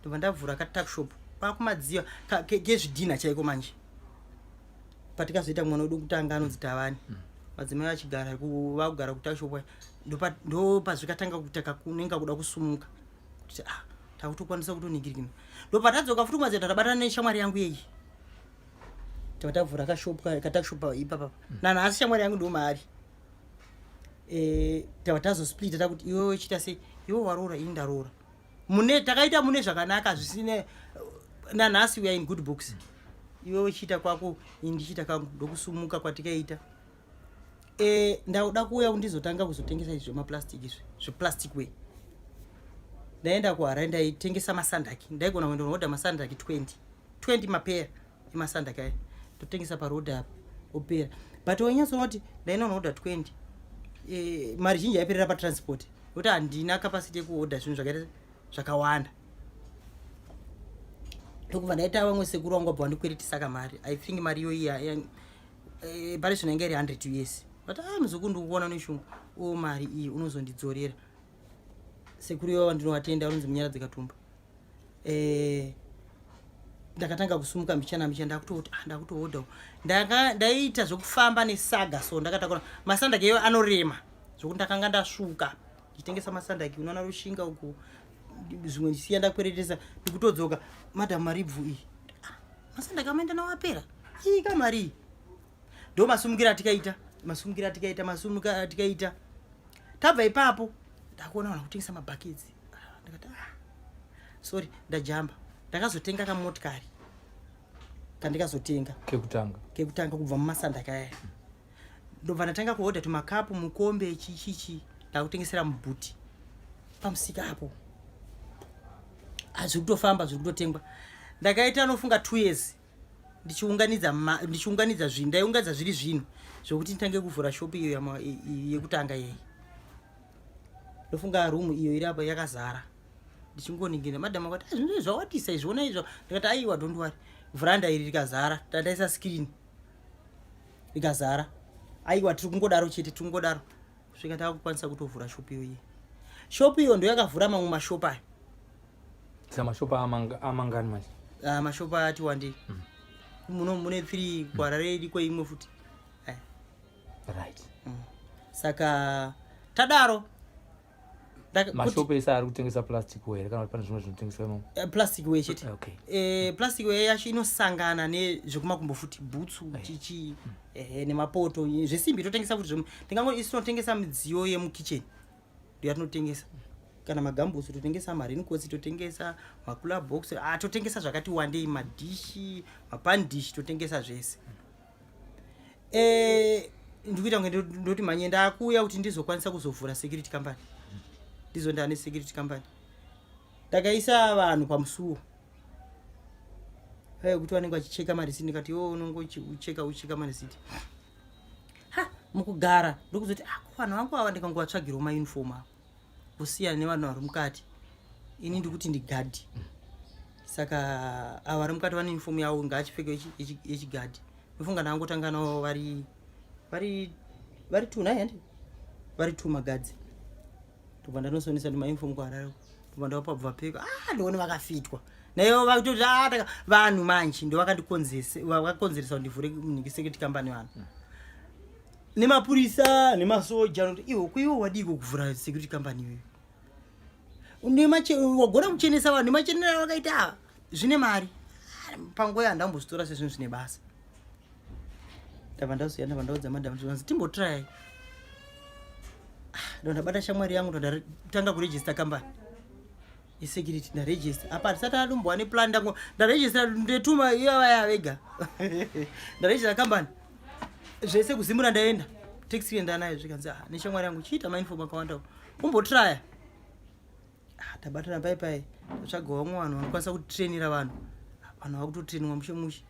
ndobva ndavhura katuckshop kwakumadziva kezvidhina chaiko. Manje patikazoita mwana wedu kutanga anonzi Tavani, madzimai achigara vakugara kutuckshop, ndo pazvikatanga kuita kakunenga kuda kusumuka kuti ah, takutokwanisa kutoningirikina. Ndopatadzoka futi kumadziva, tatabatana neshamwari yangu yeyi, tava tavhura kashop, katuckshop ipapa. Nanhasi shamwari yangu ndo maari. Tava tazosplita, takuti iwewe chiita sei, iwe waroora, ini ndaroora. Mune takaita mune zvakanaka zvisine. Nanhasi we are in good books. Iwewe chiita kwako, ini ndichiita kangu. Ndokusumuka kwatikaita. Ndauda kuuya kundizotanga kuzotengesa izvi zvemaplastic, izvi zveplastic way. Ndaenda kuHarare, ndaitengesa masandaki. Ndaigona kuenda kunohodha masandaki 20 20 mapeya emasandaki aya, totengesa parodhi apa, opera. But wainyatsoona kuti ndainonohodha 20, mari zhinji yaiperera patransport, nokuti handina capacity yekuhodha zvinhu zvakaita zvakawanda. Ndokubva ndaita vamwe sekuru vangu vabva vandikweretisa kamari. I think mari iyoyi pari zvino yange iri 100 US. But ah, muzukuru, ndikukuona neshungu o, mari iyi unozondidzorera. Sekuru ivava ndinovatenda, vanonzi Munyaradzi Katumba. Ndakatanga kusumuka mbichana mbichana. Ndakutoti ah, ndakutohodhawo. Ndaiita zvekufamba nesaga, so ndakatakura masandaki iyoyo anorema zvokuti ndakanga ndasvuka ndichitengesa masandaki. Unoona Rushinga uku, zvimwe ndisiya ndakweretesa, ndikutodzoka, madhamu, maribvu iyi. Ah, masandaki amaenda nawo apera. Ii kamari iyi. Ndo masumukiro atikaita, masumukiro atikaita, masumukiro atikaita. Tabva ipapo ndakuona vanhu kutengesa mabhaketsi. Ah, ndakati ah, sorry, ndajamba. Ndakazotenga kamotikari kandikazotenga. Kekutanga? Kekutanga kubva mumasandaka aya. Ndobva ndatanga kuhodha tumakapu, mukombe, chichichi, ndakutengesera mubhuti pamusika apo. Hazviri kutofamba, zviri kutotengwa. Ndakaita anofunga 2 years ndichiunganidza ndichiunganidza zvinhu. Ndaiunganidza zviri zvinhu zvokuti nditange kuvhura shopu iyo yekutanga yei. Ndofunga rumu iyo iri apo yakazara. Ndichingoningira, madhamu akati, "Ah, zvinhu zvawatisa izvi, ona izvo." Ndikati, "Aiwa, don't worry." Vhuranda iri rikazara, tandaisa screen rikazara. Aiwa, tiri kungodaro chete, tiri kungodaro kusvika takukwanisa kutovhura shopu iyoyi. Shopu iyo ndo yakavhura mamwe mashopu ayo. Saka mashopu amangani manje? Ah, mashopu ati wandei. Muno mune 3, kuHarare iriko imwe futi. Right. Saka tadaro Mashopu ese ari kutengesa plastic here, kana kuti pane zvimwe zvinotengeswa imomo? Plastic way chete. Okay. Plastic way yacho inosangana nezvekumakumbo futi, bhutsu, chichi, ehe, nemapoto zvesimbi totengesa futi. Ndingango isu tinotengesa midziyo yemukitchen, ndo yatinotengesa. Kana magumboots totengesa, maraincoats totengesa, macooler box, ah, totengesa zvakati wandei, madhishi, mapandishi, totengesa zvese. Ndikuita kunge ndoti manye ndakuuya kuti ndizokwanisa kuzovhura security company. Ndizo ndane security company. Ndakaisa vanhu pamusuwo kuti vanenge vachicheka marisiti. Ndikati iwo unongocheka, ucheka marisiti. Ha, mukugara ndokuzoti, ah, ko vanhu vangu ava ndikangovatsvagirawo mauniform avo, vosiyana nevanhu vari mukati. Ini ndikuti ndigadhi, saka ava vari mukati vane uniform yavo, ngaachipfeke yechigadhi. Ndofunga ndangotanga navo vari two nai, handi vari two magadzi. Ndobva ndanosonesa ndimauniform kuHarare, ndobva ndavapa, bva pfeka. Ah, ndione vakafitwa naivo vakutoti, ah, vanhu manje ndo vakakonzeresa kuti ndivhure munhingi security company. Vanhu nemapurisa nemasoja anoti, "Iwe, kuiwe wadiko kuvhura security company iyoyo? Wagona kuchenesa vanhu nemachenero avakaita ava, zvine mari." Ah, panguva yandambozvitora sezvinhu zvine basa. Ndabva ndazoya, ndabva ndaudza madam, zvanzi timbotrayai. Ndo ndabata shamwari yangu, ndo ndatanga kuregister company yesecurity. Ndaregister apa ndisati adombowa neplan. Ndango ndaregister, ndetuma iyo vaya vega. Ndaregister company zvese, kuZimura ndaenda, taxi ndanayo. Zvikanzi, "Ah, neshamwari yangu, chiita mauniform akawanda, umbotraya." Ah, tabatana pai pai, tatsvaga vamwe vanhu vanokwanisa kutitrainira vanhu. Vanhu vakutotrainwa mushe mushe.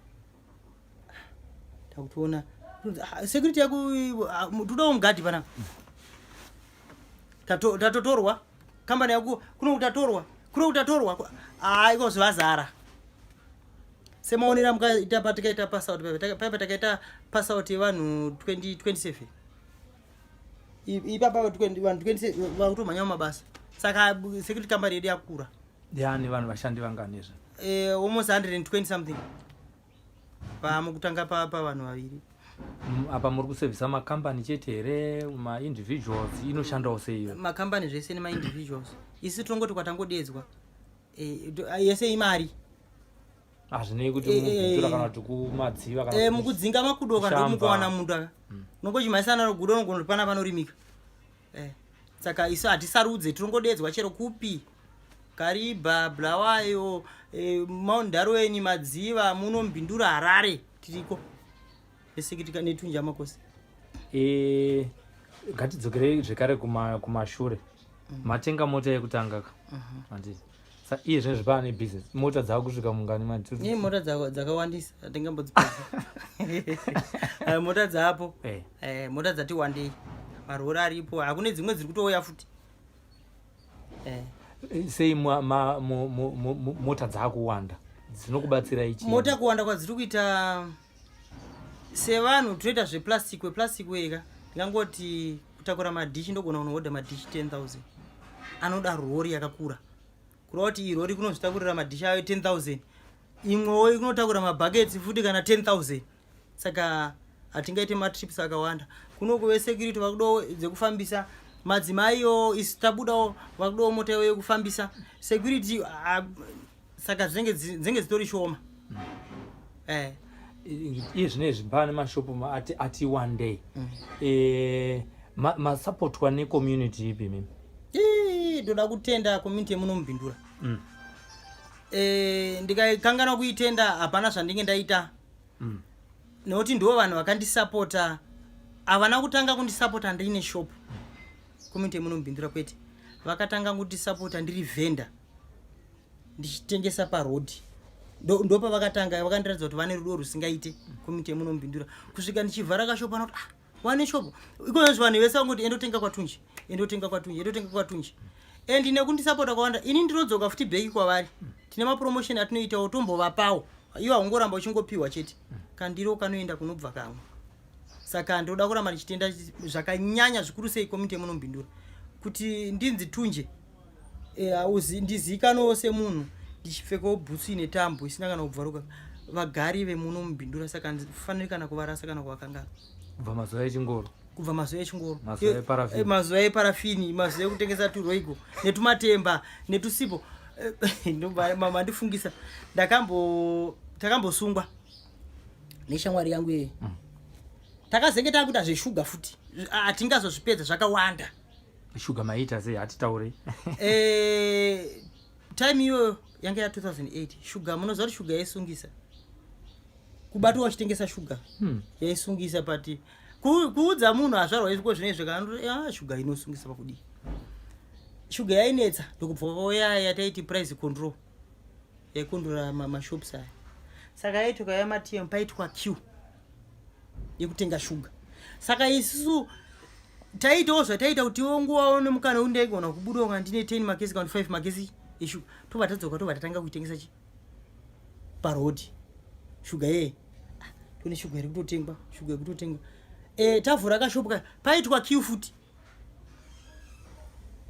Takutoona ah, security yaku ah, todawo mugadhi panapa. Tatotorwa kambani yaku kuno kutatorwa kuno kutatorwa ah, iko zvazara semaonero amukaita patikaita pass out paipa takaita pass out yevanhu 2027 ipapa vanhu 27 vakutomhanya mumabasa. Saka security company yedu yakura. Yani vanhu vashandi vangani izvo? Almost 120 something pamukutanga pavanhu vaviri. Apa muri kusevhisa makambani chete here, maindividuals? Inoshandawo sei iyo? Makambani zvese nemaindividuals. Isu tinongoti kwatangodedzwa, yese imari. Hazvinei kuti mubindura kana kuti kuMadziva kana Mukudzinga makudoka. Kushamba. Ndomukuwana mundu aka nongochimhaisana nogudo unogona kuti pana panorimika. Saka isu hatisarudze, tinongodedzwa chero kupi, Kariba, Bulawayo, Mount Darwen, Madziva, muno Mbindura, Harare, tiriko nesekitika neTunja Makosi. Ngatidzokerei zvekare kumashure. Matenga mota yekutanga ka, handiti? Sa iye zvinezvi paane business, mota dzaakusvika mungani mani? Ne mota dzakawandisa, hatingambodzipedza. Mota dzapo. Mota dzati wandei, marori aripo, hakune dzimwe dziri kutouya futi. Sei mota dzaakuwanda? Dzinokubatsirai chii? Mota kuwanda kwadziri kuita, sevanhu tinoita zveplastic, weplastic wega, ndingangoti kutakura madhishi, ndogona kunohodha madhishi 10,000, anoda rori yakakura. Kureva kuti iyi rori kunozvitakurira madhishi ayo 10,000, imwewo inotakura mabhaketsi futi kana 10,000. Saka hatingaite matrips akawanda. Kuno kuve security vakudawo dzekufambisa, madzimaiwo isu tabudawo vakudawo mota iwo yekufambisa security. Ah, saka dzinenge dzitori shoma. Iye zvinezvi pane mashopu ati one day. Masapotwa necommunity ipi mimi? Ii, ndoda kutenda community yemuno muBindura. Ndikaikanganwa kuitenda, hapana zvandinge ndaita, nekuti ndivo vanhu vakandisapota. Havana kutanga kundisapota ndiine shop, community yemuno muBindura, kwete. Vakatanga kundisapota ndiri vendor, ndichitengesa parodhi. Ndopavakatanga vakandiratidza kuti vane rudo rusingaite, community yemuno muBindura, kusvika ndichivhara kashopu anoti, "Ah, wane shop." Ikozvo vanhu vese vangoti, "Endotenga kwaTunji, endotenga kwaTunji, endotenga kwaTunji." And nekundisapota kwawanda, ini ndinodzoka futi back kwavari. Tine mapromotion atinoitawo, tombovapawo. Iwo haungoramba uchingopiwa chete, kandiro kanoenda kunobva kamwe. Saka ndoda kuramba ndichitenda zvakanyanya zvikuru sei community yemuno muBindura, kuti ndinzi Tunje, ndizikanwewo semunhu ndichipfekawo bhutsu ine tambo isina kana kubvaruka, vagari vemuno muBindura. Saka handifaniri kana kuvarasa kana kuvakangana. Kubva mazuva echingoro. Kubva mazuva echingoro. Mazuva eparafini. Mazuva eparafini, mazuva ekutengesa tuRoyco netumatemba netusipo. Ndobva mandifungisa takambosungwa neshamwari yangu yeye. Takazenge takuita zveshuga futi. Hatingazozvipedza, zvakawanda. Shuga maita sei? Hatitaurei. Time iyoyo yanga ya2008. Shuga, munoziva kuti shuga yaisungisa, kubatwa uchitengesa shuga yaisungisa. But kuudza munhu azvarwa izviko zvinezvi kana ah, shuga inosungisa pakudii? Shuga yainetsa. Ndokubva kwauya yataiti price control, yaikondrora mashops aya. Saka yaiti ukauya matm paitwa queue yekutenga shuga. Saka isusu taitawo zvataita kuti iwe nguvawo nemukana wekuti ndaigona kubudawo kana ndine 10 makesi kana 5 makesi eshuga, tobva tadzoka, tobva tatanga kuitengesa chi parodhi shuga yeye. Ah, tone shuga iri kutotengwa, shuga iri kutotengwa. Tavhura kashopu kaya, paitwa queue futi,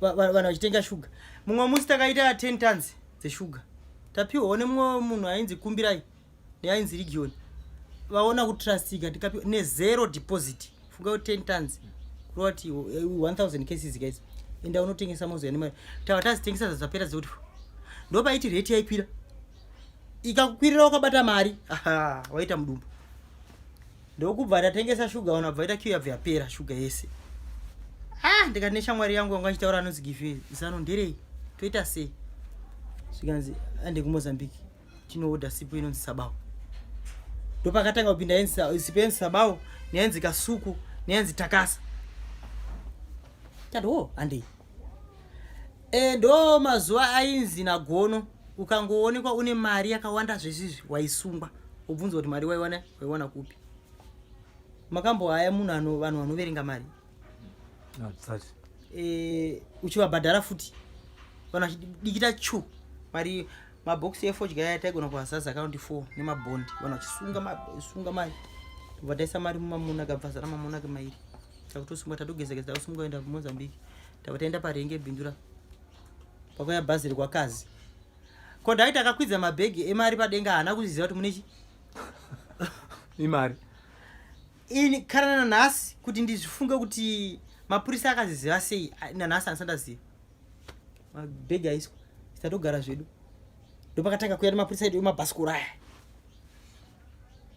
vanhu vachitenga shuga. Mumwe musi takaita 10 tons dzeshuga, tapiwawo nemumwe munhu ainzi Kumbirai neainzi Region, vaona kutrustika, tikapiwa nezero deposit. Funga kuti 10 tons kureva kuti 1000 cases. Guys, enda unotengesa mozoya nemari. Tava tazitengesa, dzapera dzekuti ndopaiti rate yaikwira, ikakukwirira wakabata mari. Aha, waita mudumbu. Ndokubva tatengesa shuga, vanhu vabva vaita queue, yabva yapera shuga yese. Ah, ndikati neshamwari yangu wanga achitaura anonzi Give, "Zano nderei? Toita sei?" Zvikanzi, "Ande kuMozambique, tinoodha sipo inonzi Sabao." Ndopakatanga kupinda sipo yainzi Sabao, neyainzi Kasuku, neyainzi Takasa. Tati, "O, handei." Ndo mazuva ainzi nagono. Ukangoonekwa une mari yakawanda zvezvizvi, waisungwa, wobvunzwa kuti mari waiwana, waiwana kupi. Makambohaya munhu ano, vanhu vanoverenga mari? E, uchivabhadhara futi, vanhu vachidikita chu mari. Mabhokisi efodya aya taigona kuazaza akaundi 4 nemabhondi, vanhu vachisunga sunga mari. Tobva taisa mari mumamunaka, bva zara mamunaka mairi, takutosungwa, tatogezageza, takusungwa kuenda kuMozambique. Tabva taenda parenge Bindura, pakauya bhazi rekwakazi. Kondaiti akakwidza mabhegi emari padenga, haana kuzviziva kuti mune chi Imari. Ini kana nanhasi kuti ndizvifunge kuti mapurisa akaziziva sei, nanhasi handisati ndaziva. Mabhegi aiswa, tatogara zvedu. Ndopakatanga kuya nemapurisa edu emabhasikoro aya,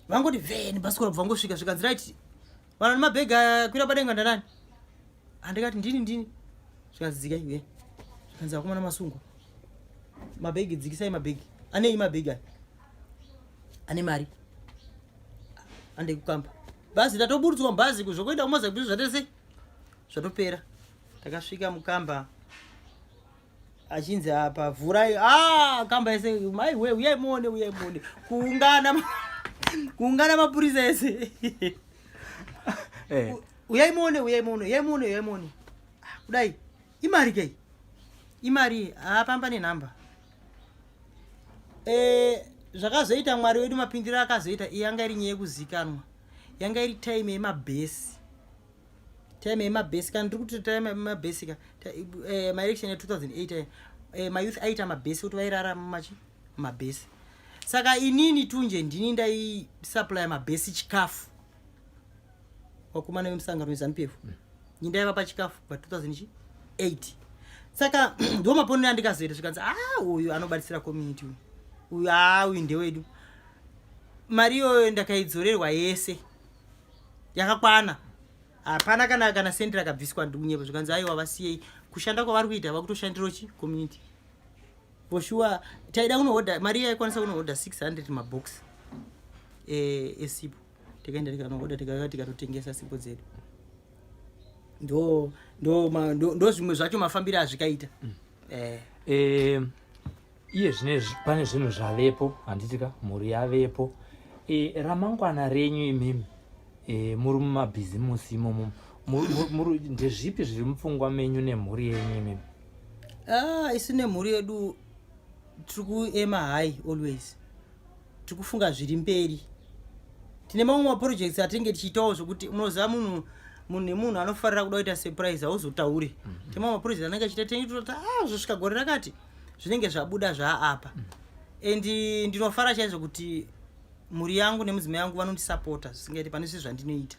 vangoti vhe nebhasikoro, bva vangosvika, zvikanzi, "Right, vanhu nemabhegi aya kwira padenga ndanani?" Handikati, "Ndini, ndini." Zvikanzi, "Dzikai uye." Zvikanzi, "Vakomana masungwa, mabhegi, dzikisai mabhegi." Anei mabhegi aya? Ane mari, ande kukamba. Bhazi tatoburutswa mubhazi kuzvokuenda kuMozambique, zvatese zvatopera. Takasvika mukamba, achinzi, "Apa vhurai." Ah, kamba yese, mai we, uyai muone, uyai muone, kuungana, kuungana mapurisa ese. "Uyai muone, uyai muone, uyai muone, uyai muone." Ah, kudai imari kei, imari haapamba nenhamba. Zvakazoita Mwari wedu mapindiro akazoita, yanga iri nyaya yekuzikanwa, yanga iri time yemabhesi, time yemabhesi. Kana ndiri kuti time yemabhesi ka, maelection ya2008, mayouth aita mabhesi kuti vairara mumachi mabhesi. Saka inini tunje ndini ndaisupply mabhesi chikafu, vakomana vemusangano weZANU PF. Ini ndaivapa chikafu pa2008. Saka ndo maponero andikazoita. Zvikanzi, "A, uyu anobatsira community uyu, uyu, a, uyu ndewedu." Mari iyoyo ndakaidzorerwa yese, yakakwana, hapana kana sendi rakabviswa. Ndikunyepa? Zvikanzi, "Aiwa, vasiyei, kushanda kwavari kuita vakutoshandirawo chi community." For sure taida kunohodha mari iya yaikwanisa kunohodha 600 mabox esipo. Tikaenda tikanohodha, tikauya, tikatotengesa sipo dzedu. Ndo zvimwe zvacho mafambiro azvikaita. Iye zvinezvi pane zvinhu zvavepo, handitika? Mhuri yavepo. Ramangwana renyu imimi, muri mumabhizimusi imomo, ndezvipi zviri mupfungwa menyu nemhuri yenyu imimi? Ah, isu nemhuri yedu tiri kuema high always, tiri kufunga zviri mberi. Tine mamwe maprojects atinenge tichiitawo, zvokuti unoziva munhu, munhu nemunhu anofarira kuda kuita surprise, hauzotauri. Tine mamwe maprojects anenge achiita, tinenge tototi, ah, zvosvika gore rakati zvinenge zvabuda zvaapa. And ndinofara chaizvo kuti mhuri yangu nemudzimai yangu vanondisapota zvisingaiti pane zvese zvandinoita,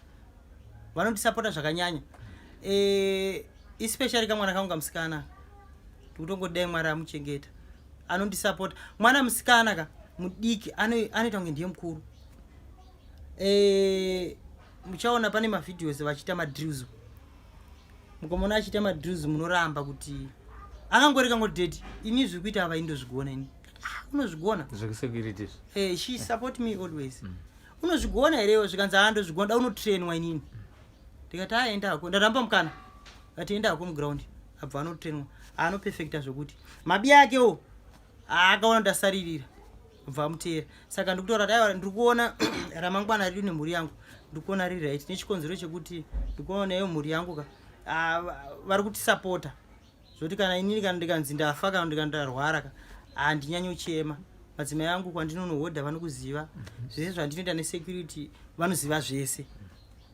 vanondisapota zvakanyanya, especially kamwana kangu kamusikana. Ndikutongodai Mwari amuchengeta, anondisapota. Mwana musikana ka mudiki, anoita kunge ndiye mukuru. Muchaona pane mavideos vachiita madrills. Mukamona achiita madrills, munoramba kuti akangoreka ngoti, "Daddy, ini zviri kuita ava indozvigona ini." Ah, unozvigona? Zvekusecurity. She support me always. "Unozvigona herewo?" Zvikanzi, "Ha, ndozvigona, da unotrainwa inini." Ndikati, "Aenda hako." Ndaramba mukana, ati, "Enda hako muground." Abva anotrainwa, anoperfecta zvokuti mabi akewo akaona ndasaririra, bva amuteera. Saka ndikutaura kuti aiwa, ndiri kuona ramangwana redu nemhuri yangu, ndiri kuona riri right, nechikonzero chekuti ndikuona iyo mhuri yangu ka, ah, vari kutisapota zvoti kana inini, kana ndikanzi ndafa, kana ndikandarwara ka, handinyanyochema. Madzimai angu kwandinonohodha vanokuziva zvese zvandinoita nesecurity, vanoziva zvese.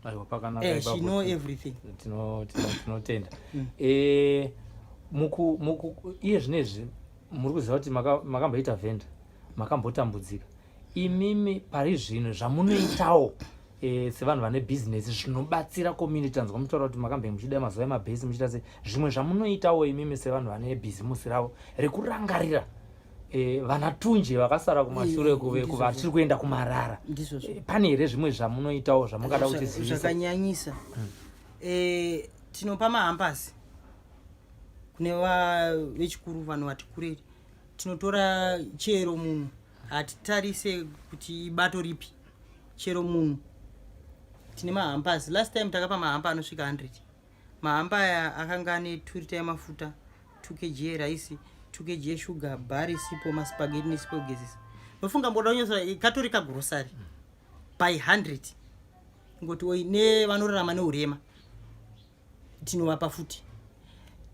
Aiwa, pakanaka. She ipapo. know everything. Tinotenda. Iye zvinezvi muri kuziva kuti makamboita vhenda, makambotambudzika imimi. Pari zvino zvamunoitawo, sevanhu vane bhizinesi zvinobatsira community, anzwa mutaura kuti makambe muchida mazuva emabhesi, muchiita sei, zvimwe zvamunoitawo imimi sevanhu vane bhizimusi ravo rekurangarira vana tunje vakasara kumashure, kuve kuvatiri kuenda kumarara? Ndizvozvo. Pane here zvimwe zvamunoitawo zvamungada kuti zivisa? Zvakanyanyisa. Tinopa mahampers kune vechikuru, vanhu vati kureri. Tinotora chero munhu, hatitarise kuti ibato ripi, chero munhu tine mahampers. Last time takapa mahamper anosvika 100. Mahamper aya akanga ane 2 rita yemafuta, 2 kg yeraisi. 2 kg yeshuga, bhari, sipo, maspageti nesipo yekugezesa. Nofunga mboda kunyatsa katori kagrosari by 100 ngoti oi nevanorarama neurema tinovapa futi,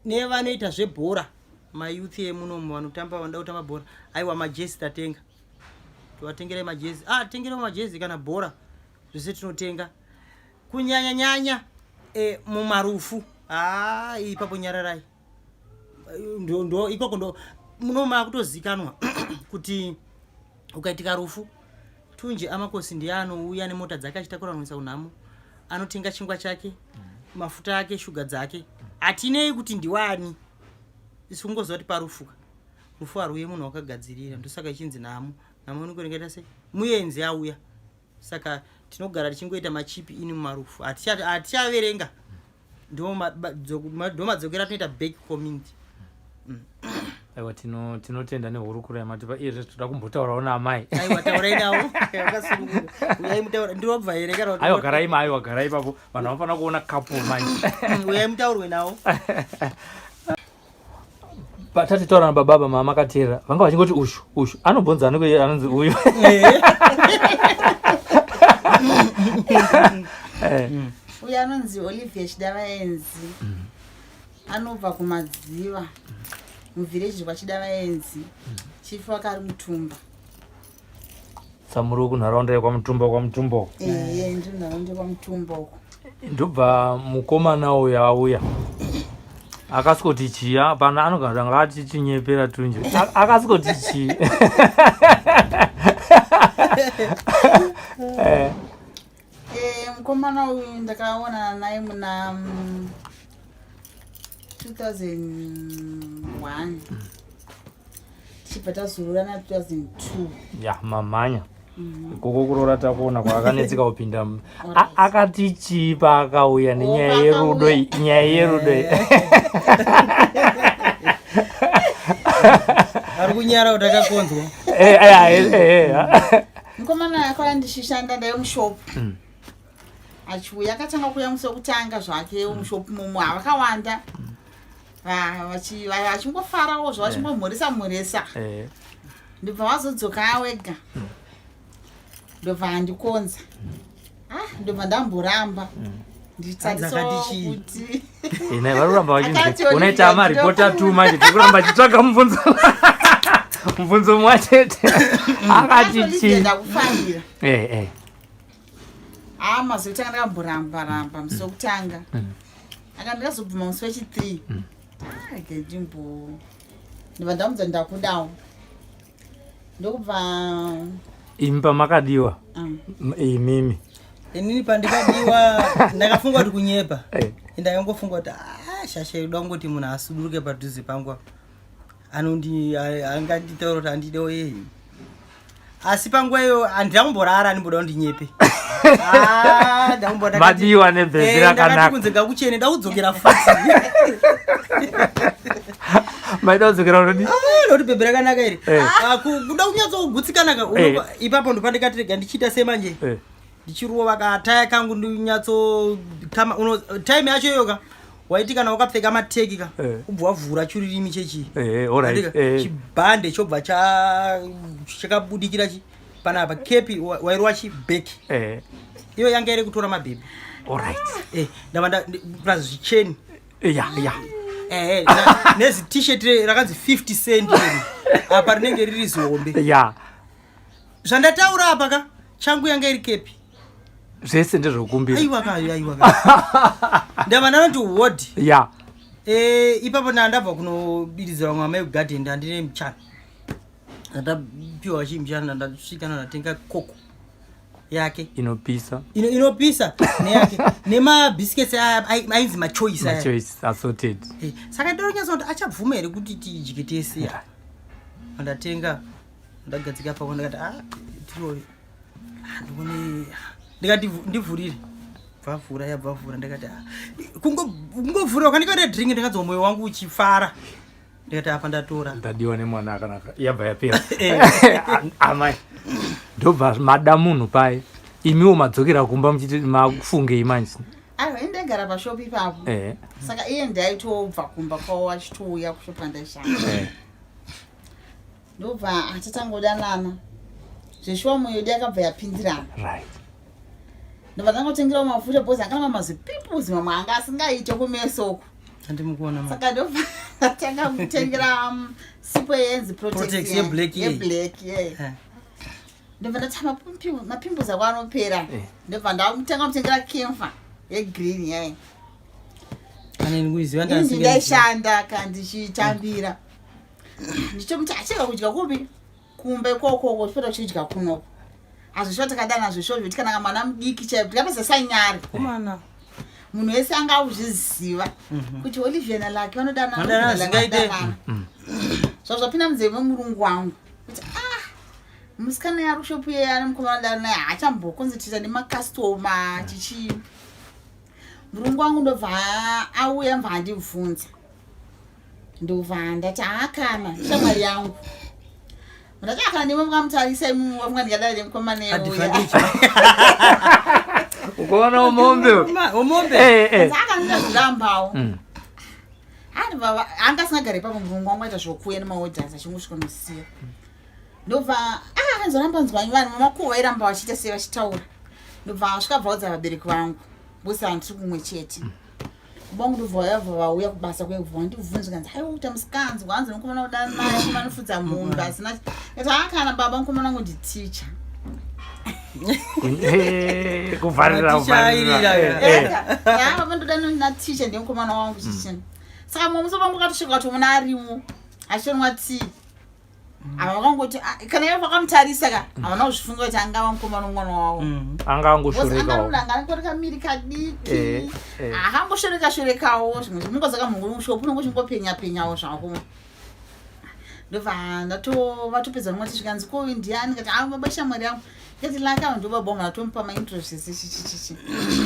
nevanoita zvebhora, mayouth emunomu vanotamba, vanoda kutamba bhora, aiwa, majezi tatenga, tovatengerai majezi, ah, tengerai majezi kana bhora, zvese tinotenga. Kunyanya nyanya mumarufu, ha, ipapo nyararai, ndo ikoko ndo munoma kutozikanwa kuti ukaitika rufu, Tunje Amakosi ndiye anouya nemota dzake achitakura kunoisa kunhamo, anotenga chingwa chake, mafuta ake, shuga dzake. Hatinei kuti ndiwani, isu kungoziva kuti parufuka rufu haruuye munhu wakagadzirira. Ndosaka ichinzi nhamo. Nhamo inokurengaita sei muenzi auya. Saka tinogara tichingoita machipi ini mumarufu, hatichaverenga, ndo madzokero atinoita back community. Aiwa, tinotenda nehurukuro yamatipa. Iyezve toda kumbotaurawo naamai. Aiwa, taurai navo vakasununguka, uyai mutaura. Ndinobva here kana Aiwa, garai ma, aiwa, garai ipapo. Vanhu vanofanira kuona couple manje. Uyai mutaurwe navo. Patati taura nabababa, mama makateerera, vanga vachingoti ushu ushu anobvunza anenge anonzi uyu. Uyu anonzi Olivia Chidavaenzi, anobva kuMadziva, muvhireji kwaChidavaenzi, chief wakari Mutumba. Samuri wekunharaunda yekwaMutumba, kwaMutumba uko? Ehe, ndiri nharaunda yekwaMutumba uko. Ndobva mukomana uyu auya, akasikoti chiya pana anogara anga achichinyepera Tunje. Akasikoti chii? Mukomana uyu ndakaonana naye muna 2001, tichibva tazororana 2002. Ya, mamhanya ikoko kuroora, takuona kwaakanetseka kupinda. Akati chii paakauya nenyaya Oh, yerudo iyi? Nyaya yerudo iyi. Ari kunyara kuti akakonzwa. Eh. Mukomana akauya ndichishanda, ndaive mushopu. Achiuya, akatanga kuuya musi wekutanga zvake mushopu mumo, havakawanda, vachingofarawo zvo, vachingomhoresa mhoresa. Ndobva wazodzoka wega, ndobva andikonza. Ah, ndobva ndamboramba Akati nditarisawo chii? kuti Ine vari kuramba vachinzi Akati Olivia, unoita maripota tu manje, tiri kuramba achitsvaga mubvunzo mumwe chete. Akati Olivia, chii? Ndakufarira. Eh. Haa, mazuva ekutanga ndakamboramba ramba musi wekutanga. Aka ndakazobvuma musi wechi3. Rege ndimbo, ndobva ndamudza ndakudawo, ndokubva Imi pamakadiwa, imimi? Inini pandikadiwa ndakafunga kuti kunyepa. Ndakangofunga kuti, "Ah, shasha inoda kungoti munhu asuduruke padhuze pangu apa, anondi anganditaura kuti andidewo yei." Asi panguva iyo handina kumborara, andimboda kundinyepe. Ah, Madiwa nebhebhi ndakati rakanaka. kunze ngakuchene, ndakudzokera futi. Maida kudzokera unodi? Ah, nokuti bhebhi rakanaka iri. Ah, kuda kunyatsokugutsikana ka ipapo ndopandikati rega ndichiita semanje, ndichirova kataya kangu, ndinyatso kama uno time yacho iyoka waiti kana wakapfeka mateki ka, ubva wavhura chiririmi chechi Alright. Andika, chibhande chobva chakabudikira chi panapa, kepi wairova chibheki. Iyo yanga iri kutora mabhebhi. Ndava plus zvicheni. Ya ya Nezi t-shirt rakanzi 50 cent iri apa, rinenge riri zihombe. Zvandataura apa ka, changu yanga iri kepi. Zvese ndezvokumbira. Aiwa ka, aiwa ka, ndava ndanoti wodi. Ipapo ndandabva kunobiridzira vamwe amai kugadheni, ndandine muchana, ndapiwa chii muchana, ndasvika ndatenga koko yake. Inopisa. Inopisa neyake nemabhisikets aya ainzi machoice aya. Machoice assorted. Saka ndinonyatsa kuti achabvuma here kuti tidye tese. Ndatenga, ndagadzika pako, ndakati, "Ah, tirove." Ah, ndikuone, ndikati, "Ndivhurire." Bvavhura, yabvavhura, ndikati, "Ah." Kungovhura kwandikaita drink, ndakadzwa mwoyo wangu uchifara, ndikati, "Apa ndatora." Ndadiwa nemwana akanaka, yabva yapera. Amai, ndobva mada munhu paye, imiwo madzokera kumba muchiti makufungei manje? Aiwa, ini ndaigara pashopu ipapo. Saka iye ndaitobva kumba kwavo achitouya kushopu kwandaishanda. Ndobva atatangodanana zveshuwa moyo yedu yakabva yapindirana. Right. Ndobva tangotengerawo mafuta because anga ane mazipimples mamwe anga asingaite kumeso uku. Handimukuona ma. Saka ndobva ndatanga kutengera sipo yenzi Protex Protex yeblack iye. yeblack ye. Eh. Ndobva ndati mapimples ako anopera. Eh. Ndobva ndamutanga kutengera camphor yegreen yaye. Kana ini kuiziva Ini ndasingazivi. ndaishanda ka ndichitambira. Ndichomuti acheka kudya kupi? Kumba ikoko chipota kuchidya kunoko. Hazvisho takadana zvisho zvekuti kana mwana mudiki chaipo tikapedza sanyari. Komana. Munhu wese anga akuzviziva kuti Olivia naLucky vanodanana, Vanodanana Olivia naLucky zvingaite. vanodanana. Zvazvo zvapinda munzeve memurungu wangu kuti musikana yari kushopu iye ane mukomana dana naye haachambokonzentita nemakastoma chichi. Murungu wangu ndobva auya mbva andibvunza, ndobva ndati haakana shamwari yangu, ndati akana ndimwe mukamutarisa imwe mukafunga ndingadana nemukomana euya. Advantage. Ukaona umombe. Omombe. Eh, eh. Akanida zvirambawo. Anga asingagari ipapo murungu wangu aita zvokuuya nemaorders achingosvika nosiya. Ndobva akanzoramba nzwanyi vanhu vamakuva vairamba vachiita sei vachitaura. Ndobva asvika bvaudza vabereki vangu bhosi handiri kumwe chete. Baba vangu ndobva vayabva vauya kubasa kwebva vandibvunza kanzi haiwa kuita musikanzwa hanzi mukomana kudana naye mukomana anofudza mombe asina. Ndati kana baba mukomana wangu nditicha. Eh, kuvharira Maticha kuvharira. airira. Eh, eh. Baba ndoda naticha ndiye mukomana wangu chichini. Saka mumwe musi wangu akatosvika kuti muna arimo achionwa tii. Ava vakangoti kana ivo vakamutarisa ka havana kuzvifunga kuti angava mukomana womwana wavo. Anga angoshorekawo. Anga angori kamiri kadiki. Eh, eh. Akangoshoreka shorekawo zvimwe zvimungoza kamhungu mushopu unongo chingopenya penyawo zvako. Ndobva ndato vatopedza nomwe tisvika nzi ko uyu ndiani kati baba shamwari yangu. Ndikati Lucky ava ndo baba vangu ndatomupa mainterest ese chichichichi.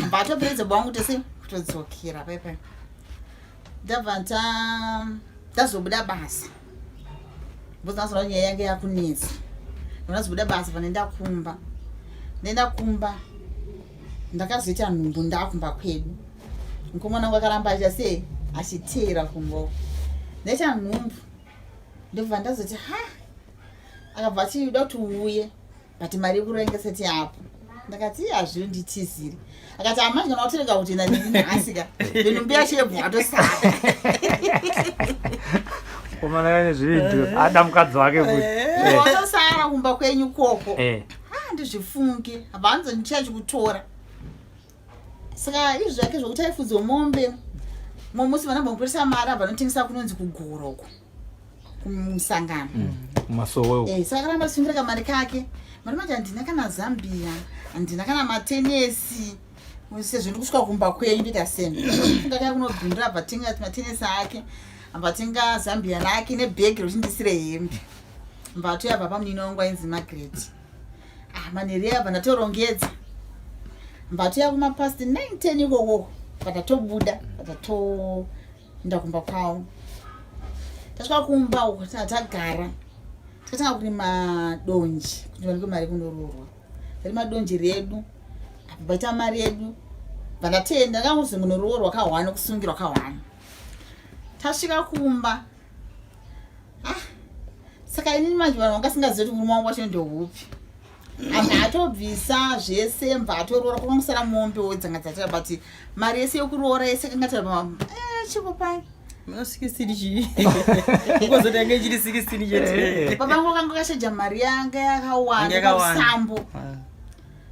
Bva atoperedza baba vangu tese kutodzokera paipai. Ndabva ndazobuda basa. Ndozanazoona nyaya yange yakunetsa. Ndazobuda basa pandaenda kumba. Ndaenda kumba ndakazoita nhumbu ndakumba kwedu. Mukomana wangu akaramba achiita sei achiteera kumba uko. Ndaita nhumbu ndobva ndazoti ha akabva achida kuti uuye but mari yekurenga seti yapo. Ndakati iye hazvinditiziri. Akati amanje kana watorega kuti enda neni nhasi ka nhumbu yacho yebva watosara. Komana kane zvividhio ada mukadzi wake futi. Eh. Watosara kumba kwenyu koko. Eh. Ndizvifunge havanzi ndichachikutora. Saka izvi zvake zvokuti aifudzwa mombe mumwe musi vana vamupurisa mari abva anotengesa kunonzi kugoroko kumusangano. Kumasowe uko. Saka akaramba achisungira kamari kake. Mari manje handina kana Zambia, handina kana matenesi. Sezvo ndiri kusvika kumba kwenyu ndoita seni. Funga kaya kunobhindura abva atenga matenesi ake, abva atenga Zambia rake nebhegi rekuti ndisire hembe. Mbva atouya baba munini wangu ainzi Margaret. Manheru abva ndatorongedza. Mbva atouya kumapast 9:10 ikoko patatobuda patatoenda kumba kwavo. Tasvika kumba uko tagara. Takatanga kurima donje kuti vanike mari kundoroorwa. Tarima donje redu apa paita mari yedu. Vandatenda ndakangozi munoroorwa kahwani kusungirwa kahwani. Tasvika kumba. Saka inini manje vanhu vangasingazivi kuti murume wangu wacho ndeupi. Abva atobvisa zvese mbva atoroora kwakangosara mombe dzanga dzatira but mari yese yekuroora yese yakanga tira chikupai. Muna 16 chii? Ungozoti yange ichiri 16 chete. Baba vangu vakanga vakasheja mari yanga yakawanda Yanga yakawanda. parusambo.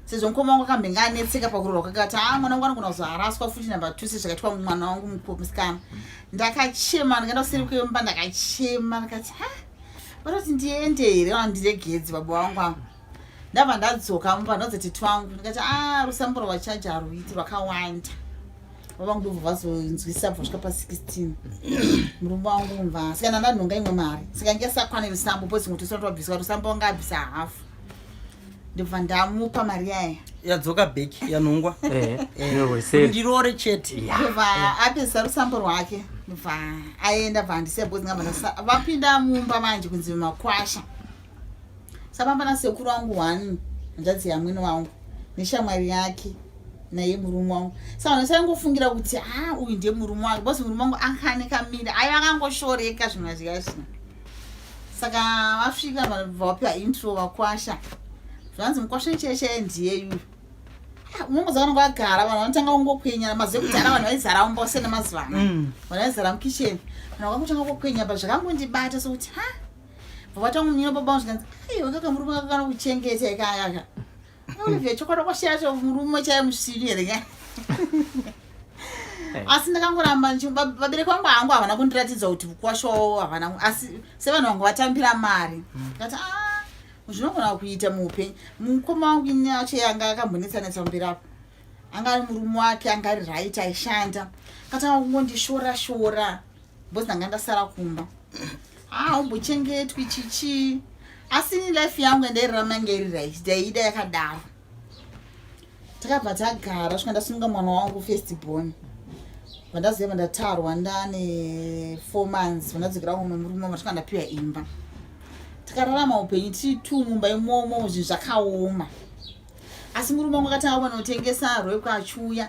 Sezvo mukoma wangu akambenge anetseka pakuroorwa kwake akati mwana wangu anogona kuzoharaswa futi namba 2 sezvakaitwa mwana wangu mukuru musikana. Ndakachema ndikaenda kuseri kwemba ndakachema ndikati ha vanoti ndiende here kana ndiregedze baba vangu ava. Ndabva ndadzoka mumba ndodza tete wangu ndikati rusambo rwachaja haruiti rwakawanda. Baba vangu ndobva vazonzwisisa bva vasvika pa16. Murume wangu mva saka ndandanhonga imwe mari saka ndingasakwane rusambo because ngotosa twabviswa rusambo wanga abvisa hafu. Ndobva ndamupa mari yaya. Yadzoka back yanhongwa. Eh, nerweseri. Ndiroore chete. Ndobva apedzisa rusambo rwake ndobva aenda bva handisiya because ngabva vapinda mumba manje kunzi makwasha. Saka pana sekuru wangu one hanzvadzi yamwene wangu neshamwari yake naye murume wangu. Saka vanhu vasangofungira kuti uyu ndiye murume wangu because murume wangu akane kamira aiva akangoshoreka zvimwe zviya zvino. Saka vasvika vanobva vapiwa intro vakwasha. Zvanzi mukwasha chaiye ndiye yuyu. Ah, unongoziva vanonga vagara vanhu vanotanga kungokwenyana mazuva ekudhara vanhu vaizara umbose nemazuva ano. Vanhu vaizara mukitchen. Vanhu vakangotanga kukwenya but zvakangondibata sokuti ha vabatanga munyina baba vangu zvikanzi aiwa kaka murume kakana kuchengeta ikayaka. Olivia chokwadi kwashiya cho murume chaiye musvinu here ka. Asi ndakangoramba vabereki vangu hangu havana kundiratidza kuti mukwasha wavo havana asi sevanhu vangu vatambira mari. Ndikati ah zvinogona kuita muupenyu. Mukoma wangu ini acho yanga akambonetsanetsa kumberi apo. Anga ari murume wake anga ari right aishanda. Akatanga kungondishora shora because ndanga ndasara kumba. Ah umbochengetwi chichi. Asi ini life yangu yandairarama yanga iri right ndaida yakadaro. Takabva tagara svika ndasununga mwana wangu first born. Vandaziva ndatarwa ndane 4 months vandadzokera kumwe murume vandasvika ndapiwa imba. Takararama upenyu tiri two mumba imomo zvinhu zvakaoma. Asi murume wangu akatanga kunotengesa rwekwe achiuya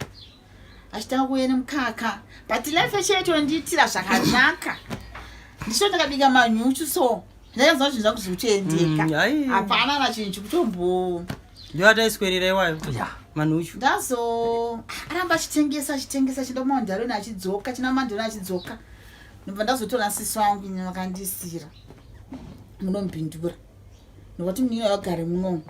achitanga kuuya nemukaka but life yacho yaitondiitira zvakanaka. Ndicho ndakabika manyuchu so ndakanzwa zvinhu zvangu zviri kutoendeka. Hapana na chinhu chikutombo Ndiyo ataiswerera iwayo. Manhuchu. Ndazo aramba achitengesa achitengesa achienda kumandaroni achidzoka china mandaroni achidzoka. Ndobva ndazotora sisi wangu ini vakandisira munomupindura. Ndokati munhu vagare muno.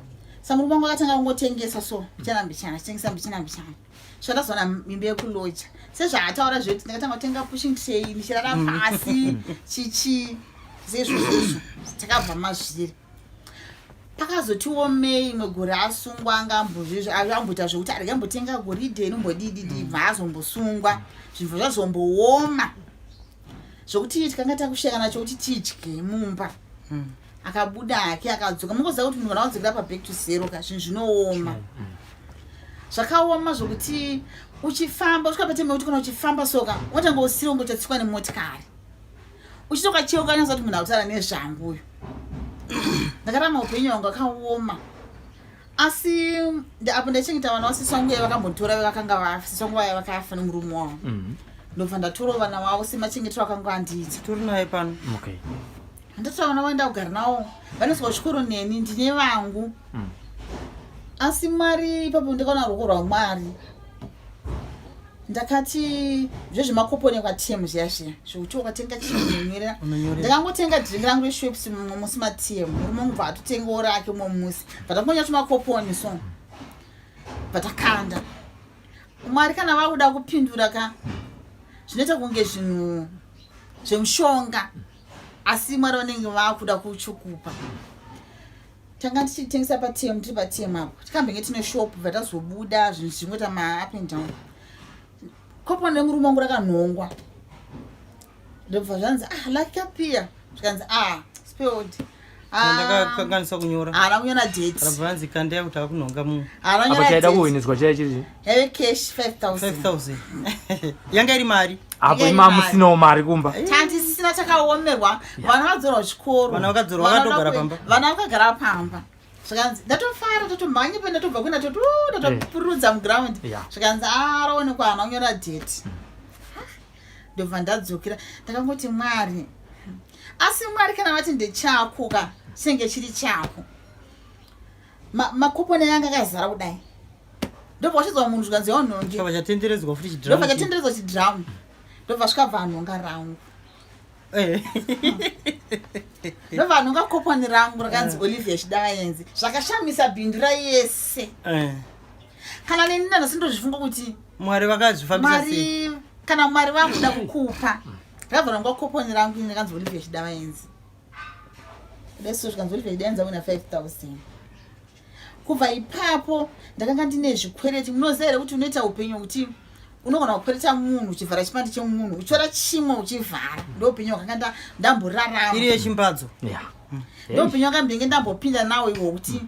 Saka murume wangu akatanga kungotengesa so mbichana mbichana achitengesa mbichana mbichana. So ndazoona imba yekuloja. Sezvaataura zvekuti ndakatanga kutenga pushing tray ndichirara pasi chichi sezvozvozvo takabva mazviri. Pakazotiwo May imwe gore asungwa anga amboita zvekuti arege ambotenga goridhe inombodididi bva azombosungwa zvinhu zvazombooma zvokuti tikanga takushayana chokuti tidye mumba. Akabuda hake akadzoka. Mungoziva kuti munhu kana wadzokera paback to zero ka zvinhu zvinooma. Zvakaoma zvokuti uchifamba usvika patime kuti kana uchifamba soka unotanga usiri ungochatsikwa nemotikari. Uchitokacheuka nyasa kuti munhu akutaura nezvangu uyu. Ndakarama upenyu hwangu akaoma. Asi apo ndaichengeta vana vasisi vangu vaya vakambotora vakanga vafa, sisi vangu vaya vakafa nemurume wavo. Ndobva ndatora vana vavo semachengetero akanga andiita. Tori naye pano. Ndatora vana vaenda kugara navo, vanoiswa kuchikoro neni, ndine vangu. Asi Mwari ipapo ndakaona ruoko rwaMwari. Ndakati zvezvemakoponi kwaTM zviya zviya zvekuti ukatenga chinhu unonyorera. Ndakangotenga drink rangu reShweps mumwe musi maTM, murume wangu bva atotengawo rake mumwe musi. Bva tangonya tumakoponi so. Bva takanda. Mwari kana vakuda kupindura ka zvinoita kunge zvinhu zvemushonga asi Mwari vanenge vakuda kuchikupa. Tanga tichitengesa paTM tiri paTM apo. Tikambenge tine shop bva tazobuda zvinhu zvichingoita ma up and down. Koponi remurume wangu rakanhongwa. Ndobva zvanzi ah lucky appear. Zvikanzi ah spelled. Ndakakanganisa kunyora. Haana kunyora date. Rabva vanzi kandai kuti akunhonga mumwe. Haana Apa kunyora chaida date. kuhwiniswa chaiya chiri Yaive cash 5000. 5000. Yanga iri mari. Apo Yanga iri ima mari. musinawo mari kumba. Tantisina takaomerwa vana vadzorwa chikoro. Vana vakadzorwa vakatogara pamba. Vana vakagara pamba. Zvikanzi ndatofara ndatomhanya pe ndatobva kuna toti ndatopururudza muground. Zvikanzi ah raonekwa haana kunyora date. Ndobva ndadzokera ndakangoti Mwari. Asi Mwari kana vati ndechako ka chinenge chiri chako. Makoponi anga akazara kudai. Ndobva wachizwa munhu zvikanzi yaunhonge. Ndobva chatenderedzwa futi chidrum. Ndobva chatenderedzwa chidrum. Ndobva svika bva anhonga rangu. Ndobva anhonga koponi rangu rakanzi Olivia Chidavaenzi. Zvakashamisa bindu rayese. Kana neni ndanhasi ndozvifunga kuti Mwari vakazvifambisa sei? Mwari kana Mwari vakuda kukupa. Ndakabva rangu koponi rangu ini rakanzi Olivia Chidavaenzi. Leso zvikanzi Olivia Chidavaenzi awina 5000. Kubva ipapo ndakanga ndine zvikwereti. Munoziva here kuti unoita upenyu hwekuti unogona kukwereta munhu uchivhara chipandi chemunhu uchitora chimwe uchivhara. Ndo upenyu hwakanga ndamborarama. Iri yechimbadzo. Ndo upenyu hwakambenge ndambopinda nawo ihwo kuti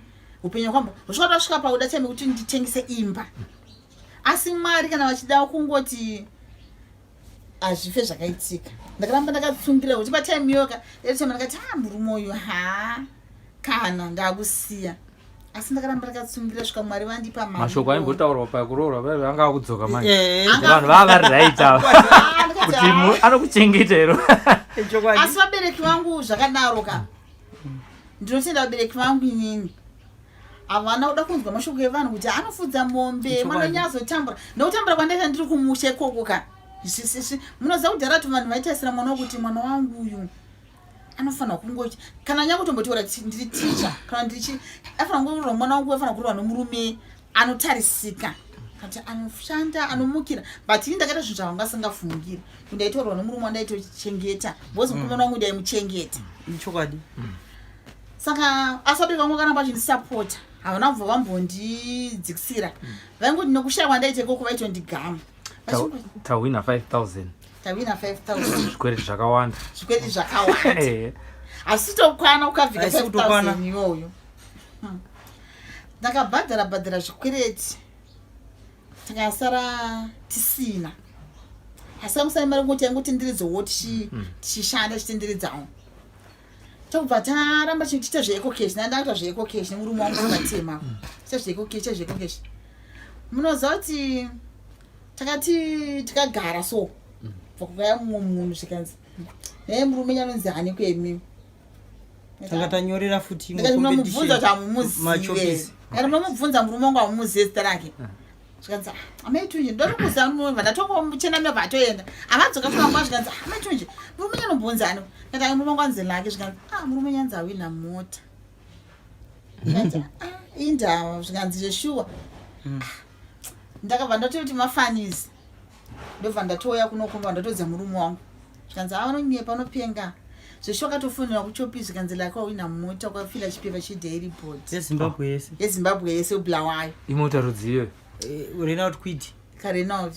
upenyu hwambo husvika tasvika pakuda chame kuti nditengese imba. Asi Mwari kana vachida kungoti hazvife zvakaitika. Ndakaramba ndakatsungira kuti patime iyoka ndakati ndakati ah murume uyu ha kana ndakusiya. Asi ndakaramba ndakatsungira svika Mwari vandipa mari. Mashoko aimbotaurwa pakuroorwa vaive anga akudzoka manje. Anga Vanhu vava vari right ava. Ah, ndakati, Kuti ah. anokuchengeta here? Chokwadi. Asi vabereki vangu zvakadaro ka. Ndinotenda vabereki vangu inini, havana kuda kunzwa mashoko evanhu kuti anofudza mombe. Ichokwadi. Mwana nyazotambura nokutambura kwandaita ndiri kumusha ikoko ka. Munoziva kudhara kuti vanhu vaitarisira mwana wokuti mwana wangu uyu anofanira kungoti kana nyangotombotaura ndiri ticha kana ndirichi, afanira kungorwa mwana wangu, afanira kurwa nomurume anotarisika, kuti anoshanda, anomukira. But ini ndakaita zvinhu zvavanga asingafungiri, kuti ndaitorwa nomurume wandaitochengeta, because mukomana wangu ndaimuchengeta. Chokwadi. Saka asi vabereki vangu vakaramba vachindisapota, havana kubva vambondidzikisira. Vaingoti nekushaya kwandaita ikoko vaitondigama. Tawina 5000. Tawina 5000. Zvikwereti zvakawanda. Zvikwereti zvakawanda. Asi tokwana ukabvika Haisi kutokwana. 5000 iyoyo. Ndakabhadhara bhadhara zvikwereti, tikasara tisina, asi amusai mari kungoti yangotenderedzawo, tichishanda tichitenderedzawo, tobva taramba tichiita zveEcoCash. Ndandakuita zveEcoCash nemurume wangu vatema, tiita zveEcoCash, tiita zveEcoCash. Munoziva kuti takati tikagara so, bva kukauya mumwe munhu, zvikanzi, "Naye murume nyanonzi hani kwemi?" Tanga tanyorera futi imwe Ndikati munomubvunza kuti competition. hamumuzive. Machopisi. Ndikati munomubvunza murume wangu, hamumuzive zita rake. Zvikanzi, "Ah, amai Tunje, ndotokuziva murume." Ndatongomuchenamira, bva atoenda. Avadzoka famba, zvikanzi, "Ah, amai Tunje, murume nyanobvunza ani?" Ndikati, "Ai, murume wangu anzi lake." Zvikanzi, "Ah, murume nyanzi awina mota." Ndikati, "Ah, indava." Zvikanzi, "Zveshuwa." Ndakabva ndatoti mafanisi, ndobva ndatouya kunokumba, ndatodza murume wangu. Zvikanzi, "A, unonyepa, unopenga." Zveshuwa akatofonera kuChoppies, zvikanzi, "Lake wawina mota, kwafila chipepa cheDairy Board." Yezimbabwe yese. Yezimbabwe yese, Bulawayo. Imota rudzi iyoyo? Renault Kwid. KaRenault.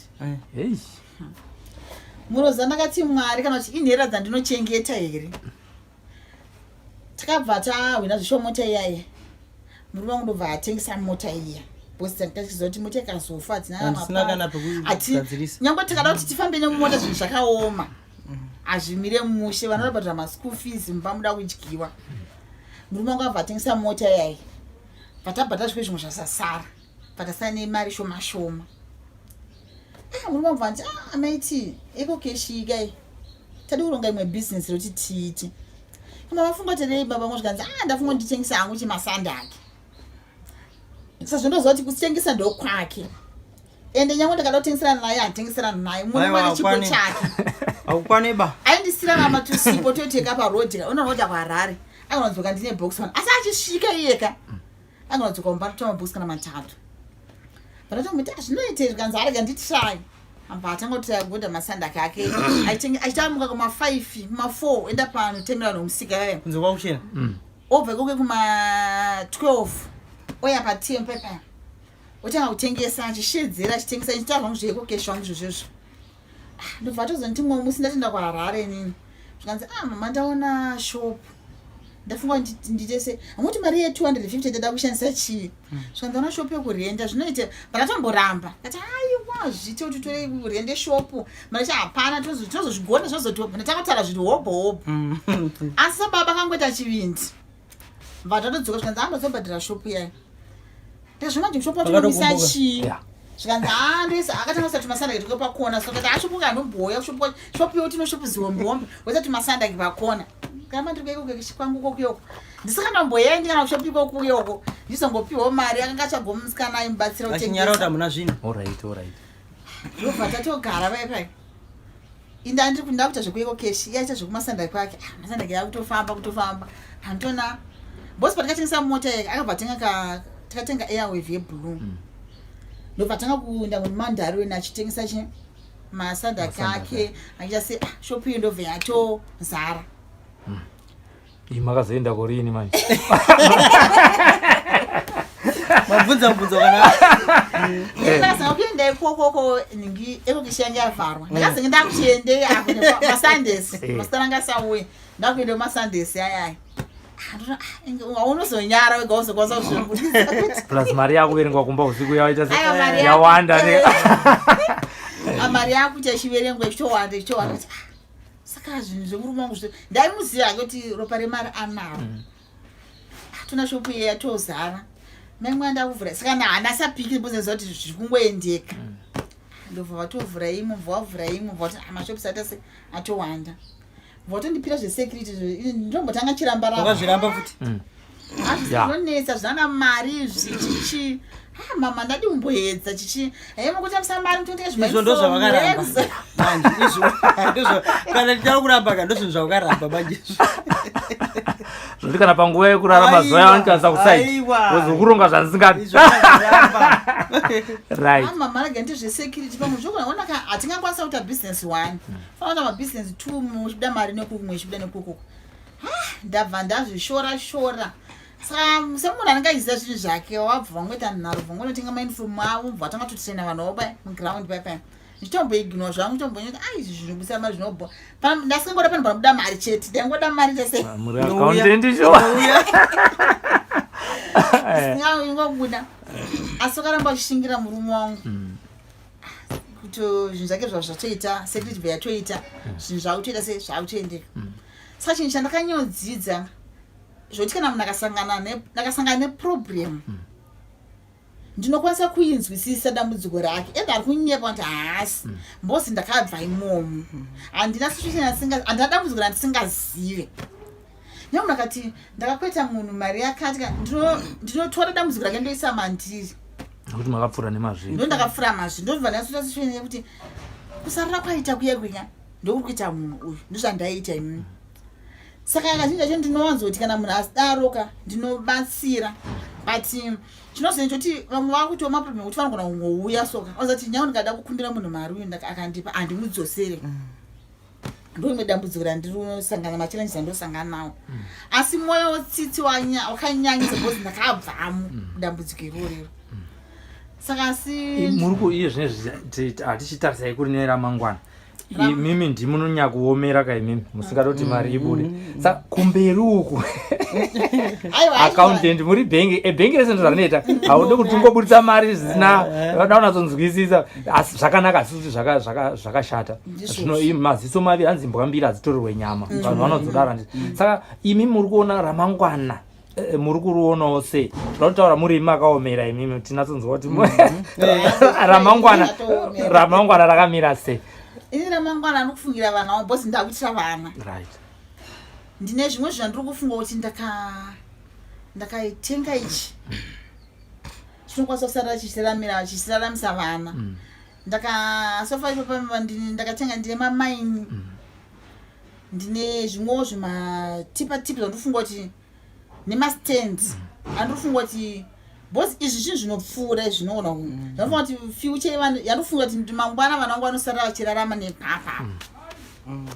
Hei. Muroza, ndakati Mwari, kana kuti inhera dzandinochengeta here? Takabva tahwina zvisho mota iyaya. Murume wangu ndobva atengesa mota iya, because takachiziva kuti mota ikazofa hatina Handisina kana pekugadzirisa. Nyange tikada kuti tifambe nemumota, zvinhu zvakaoma, hazvimire mushe. Vana vanobhadhara maschool fees, mumba muda kudyiwa. Murume wangu abva atengesa mota iyai, bvatabhadhara zvimwe, zvimwe zvasasara, bvatasara nemari shoma shoma. Ah, murume wangu bvanti, "Ah, amaiti, EcoCash kai, tadi kuronga imwe bhizinesi rekuti tiite." Kama vafunga terei baba vangu? Zvikanzi, "Ah, ndafunga nditengesa hangu chimasandaki." Sazvo ndoziva kuti kutengesa ndokwake, ende nyange ndakada kutengeserana naye, handitengeserana naye. Murume Aiwa, ane chipo haukwane. chake. Haukwane ba. Aindisira matusipo toiteka parodhi, unorodha kuHarare, angonodzoka ndine box one. Asi achisvika iyeka angonodzoka mumba totora mabhokisi kana matatu. Pandatomboita zvinoite, zvikanzi, "Arega nditry." Ambva atanga kuti agodha masandaki ake, achitamuka kuma5, kuma4, enda panotemera nomusika vaya. Kunze kwakuchena. Obva ikoko kuma12, oya patm pepa, otanga kutengesa, achishedzera, achitengesa, achiita zvangu zveEcoCash zvangu izvozvozvo. Ah, ndobva atozonditi mumwe musi, ndatoenda kuHarare inini, zvikanzi, "Ah, mama, ndaona shop, ndafunga kuti ndiite se hamuti mari ye250 ndada kushandisa chii." Zvikanzi, "Ndaona shop yekurenda, zvinoita." Pandatomboramba, ndati, "Aiwa, zviite kuti tore kurende shop mari cha hapana, tinozozvigona zvazotobva." Ndatanga kutaura zviri hobho hobho, asi sababa kangoita chivindi. Bva tatodzoka, zvikanzi, "Andozobhadhara shop yayo." Ndazvimanje shop watomisa Vakatokumbuka. chii? Zvikanzi, "Ha, ndoisa." Akatanga kuisa tumasandaki tuke pakona. So kati ashopuka anomboya shop yoti ino shop zihombe, woisa tumasandaki pakona. Kama ndiri kuiko kwangu kokuyoko, ndisinganomboendi kana kushop iko kuyoko, ndizongopiwawo mari. Akanga atsvago musikana aimubatsira Achinyara kuti kutengesa. hamuna zvinhu. Alright. Ndobva tatogara vai pai. Inda ndiri kuda kuita zvekuEcoCash, iye aita zvekumasandaki kwake. Ah, masandaki akutofamba, kutofamba handitona bosi. Patikatengesa mota yake, akabva atenga ka, takatenga Airwave yeblue. Ndobva tanga kuenda mumandarweni achitengesa chi masandaki Masandaki. ake, achiita se, ah, shopu iyo ndobva yatozara. Iyi makazoenda kurini manje? Mabvunza mubvunzo kana. Ndakazanga kuenda ikokoko, ningi EcoCash yange yavharwa. Ndakazenge ndakuchiendei apo masundays. Masitana anga asauye, ndakuenda kumasundays ayaya. Haunozonyara wega uzokwanisa kuzvibudisa kuti Plus mari yakuverengwa kumba usiku yaita Aiwa, mari yawanda. Ah, mari yakuita ichiverengwa, ichitowanda, ichitowanda. Kuti, ah, saka zvinhu zvemurume wangu zvo ndaimuziva hake kuti ropa remari anaro. Ah, tona shopu iye yatozara, maimwe andakuvhura, saka haana sapiki because kuti zviri kungoendeka. Ndobva vatovhura imwe, bva wavhura imwe, bva vati, "Ah, mashops atase atowanda." Bva vatondipira zvesecurity, ndombotanga chiramba ramba. Wakazviramba futi. Azvinonetsa zvana mari izvi chichi. Ah, mama ndadi kumboedza chichi. Hey, mukutambisa mari mutotenga zvima. Izvo ndozvavakaramba. Manje izvo ndozvo kana tichada kuramba ka ndozvinhu zvavakaramba manje izvo. Zvoti kana panguva yekurara mazuva yavanotarisa kusaidi. Wozokuronga zvandisingadi. Right. Ah, mama rega ndizve security pamwe zvokona ona ka hatingakwanisa kuita business one. Fana kuita mabusiness two muchibuda mari nekuku muchibuda nekuku. Ndabva ndazvishora shora. Saka semunhu anenge achiziva zvinhu zvake wabva vangoita nharo vangonotenga mauniform avo bva vatanga kutotraina vanhu vavo paya muground paya paya ndichitomboignore zvangu ndichitombonyoti ai izvi zvinobudisa mari zvinobho ndasingoda panhu panobuda mari chete ndaingoda mari chese muri accountant shuwa ingobuda asi wakaramba uchishingira murume wangu hmm. kuti zvinhu zvake zvavo zvatoita security bva yatoita hmm. zvinhu zvakutoita se zvakutoendeka hmm. Saka chinhu chandakanyodzidza zvekuti kana munhu akasangana neproblem mm. ndinokwanisa kuinzwisisa dambudziko rake ende ari kunyepa kuti haasi mm. mbozi ndakabva imomo mm. handina situation handina dambudziko randisingazive nemunhu akati ndakakweta munhu mari yakati ndinotora dambudziko rake ndoisa mandiri nekuti makapfuura nemazviri ndo ndakapfuura mazviri ndobva ndasota situation yekuti kusarira kwaita kuye kunya ndokuri kuita munhu uyu ndozvandaiita imini saka kazhinji kacho ndinowanzoti kana munhu asidaroka ndinobatsira but chinozoita kuti vamwe vakutiwo maproblem ekuti vanogona kungouya soka ozati nyange ndikada kukumbira munhu mari uyu akandipa handimudzosere mm. ndoimwe dambudziko randinosangana machallenges andosangana nawo mm. asi mwoyo wetsitsi wakanyanyisa because ndakabvamo mm. dambudziko irorero saka asi muri kuiye zvinezvi hatichitarisai kuri neramangwana imimi ndimunonyanya kuomera ka imimi musingatoti mari ibude mm. sa kumberi uku accountant muri bhengi ebhengi rese ndozvarinoita haudi kuti ungoburitsa mari zvisina eh. vada unatsonzwisisa asi zvakanaka asi kuti zvakashata zvino maziso maviri hanzi imbwa mbiri hadzitorerwe nyama mm. vanhu vanodzodaro handiti mm. saka imi muri kuona ramangwana Eh, muri kurionawo sei toda kutaura muri imi makaomera imimi tinatsonzwa kuti mhm. ramangwana ramangwana rakamira sei ini ramangwana anokufungira vana wangu bcause ndakuitira vana right ndine zvimwe zvandiri kufunga kuti ndaka ndakaitenga ichi chinokwanisa kusarira chichiraramira chichiraramisa vana mm. ndakasofa ipapo ndakatenga ndine mamaini mm. ndine zvimwewo zvimatipa tipa zvandinofunga kuti nemastands mm. andinofunga kuti bcause izvi zvinhu zvinopfuura izvi zvinoona mm. zvanofunga kuti future yandinofunga kuti mangwana vana vangu vanosarira vachirarama nepapa mm. mm.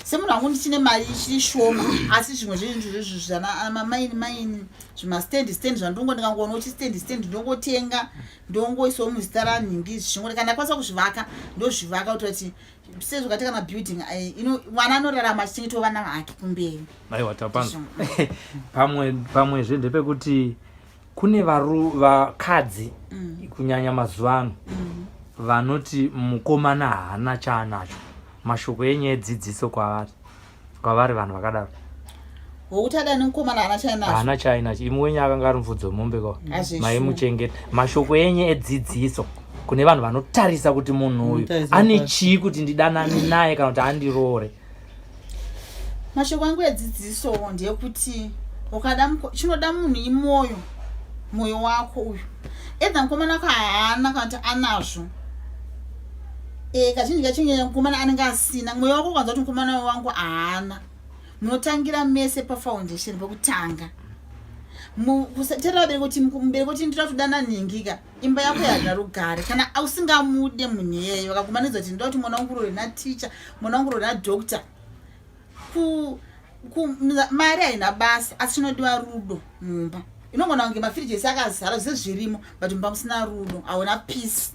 semunhu wangu ndichine mari ichiri shoma asi zvimwe zvezvinhu zvezvi zvana mamaini maini zvimastand stand zvandinongo ndikangoona kuti stand stand ndongotenga ndongoisawo muzita ranhingi zvichingo kana ndakwanisa kuzvivaka ndozvivaka kuti kuti sezvakaita kana building eh, ino mwana anorarama achichengetwa vana vake kumberi aiwa tapanza pamwe pamwezve ndepekuti kune varu vakadzi mm. kunyanya mazuva ano mm. vanoti mukomana haana chaanacho mashoko enyu edzidziso kwavari kwavari vanhu vakadaro wokuti ada nemukomana haana chainacho haana chainacho imi wenyu akanga ari mufudzi wemombe ko maimuchengeta mashoko enyu edzidziso kune vanhu vanotarisa kuti munhu uyu ane chii kuti ndidanane naye kana kuti andiroore mashoko angu edzidziso ndeyekuti ukada chinoda munhu imoyo moyo wako uyu edha mukomana wako haana kana kuti anazvo e kazhinji kacho nyaya mukomana anenge asina mwoyo wako ukanzwa kuti mukomana wangu haana munotangira mese pafoundation pekutanga kusaterera vabereki kuti mubereki kuti ndinoda kudana nhingi ka imba yako yaina rugare kana usingamude munhu iyeye vakakumanidza kuti ndinoda kuti mwana wangu rore naticha mwana wangu rore nadoctor ku, ku, mari haina basa asi chinodiwa rudo mumba inogona kunge mafiriji ese akazara zvese zvirimo but mumba musina rudo hauna peace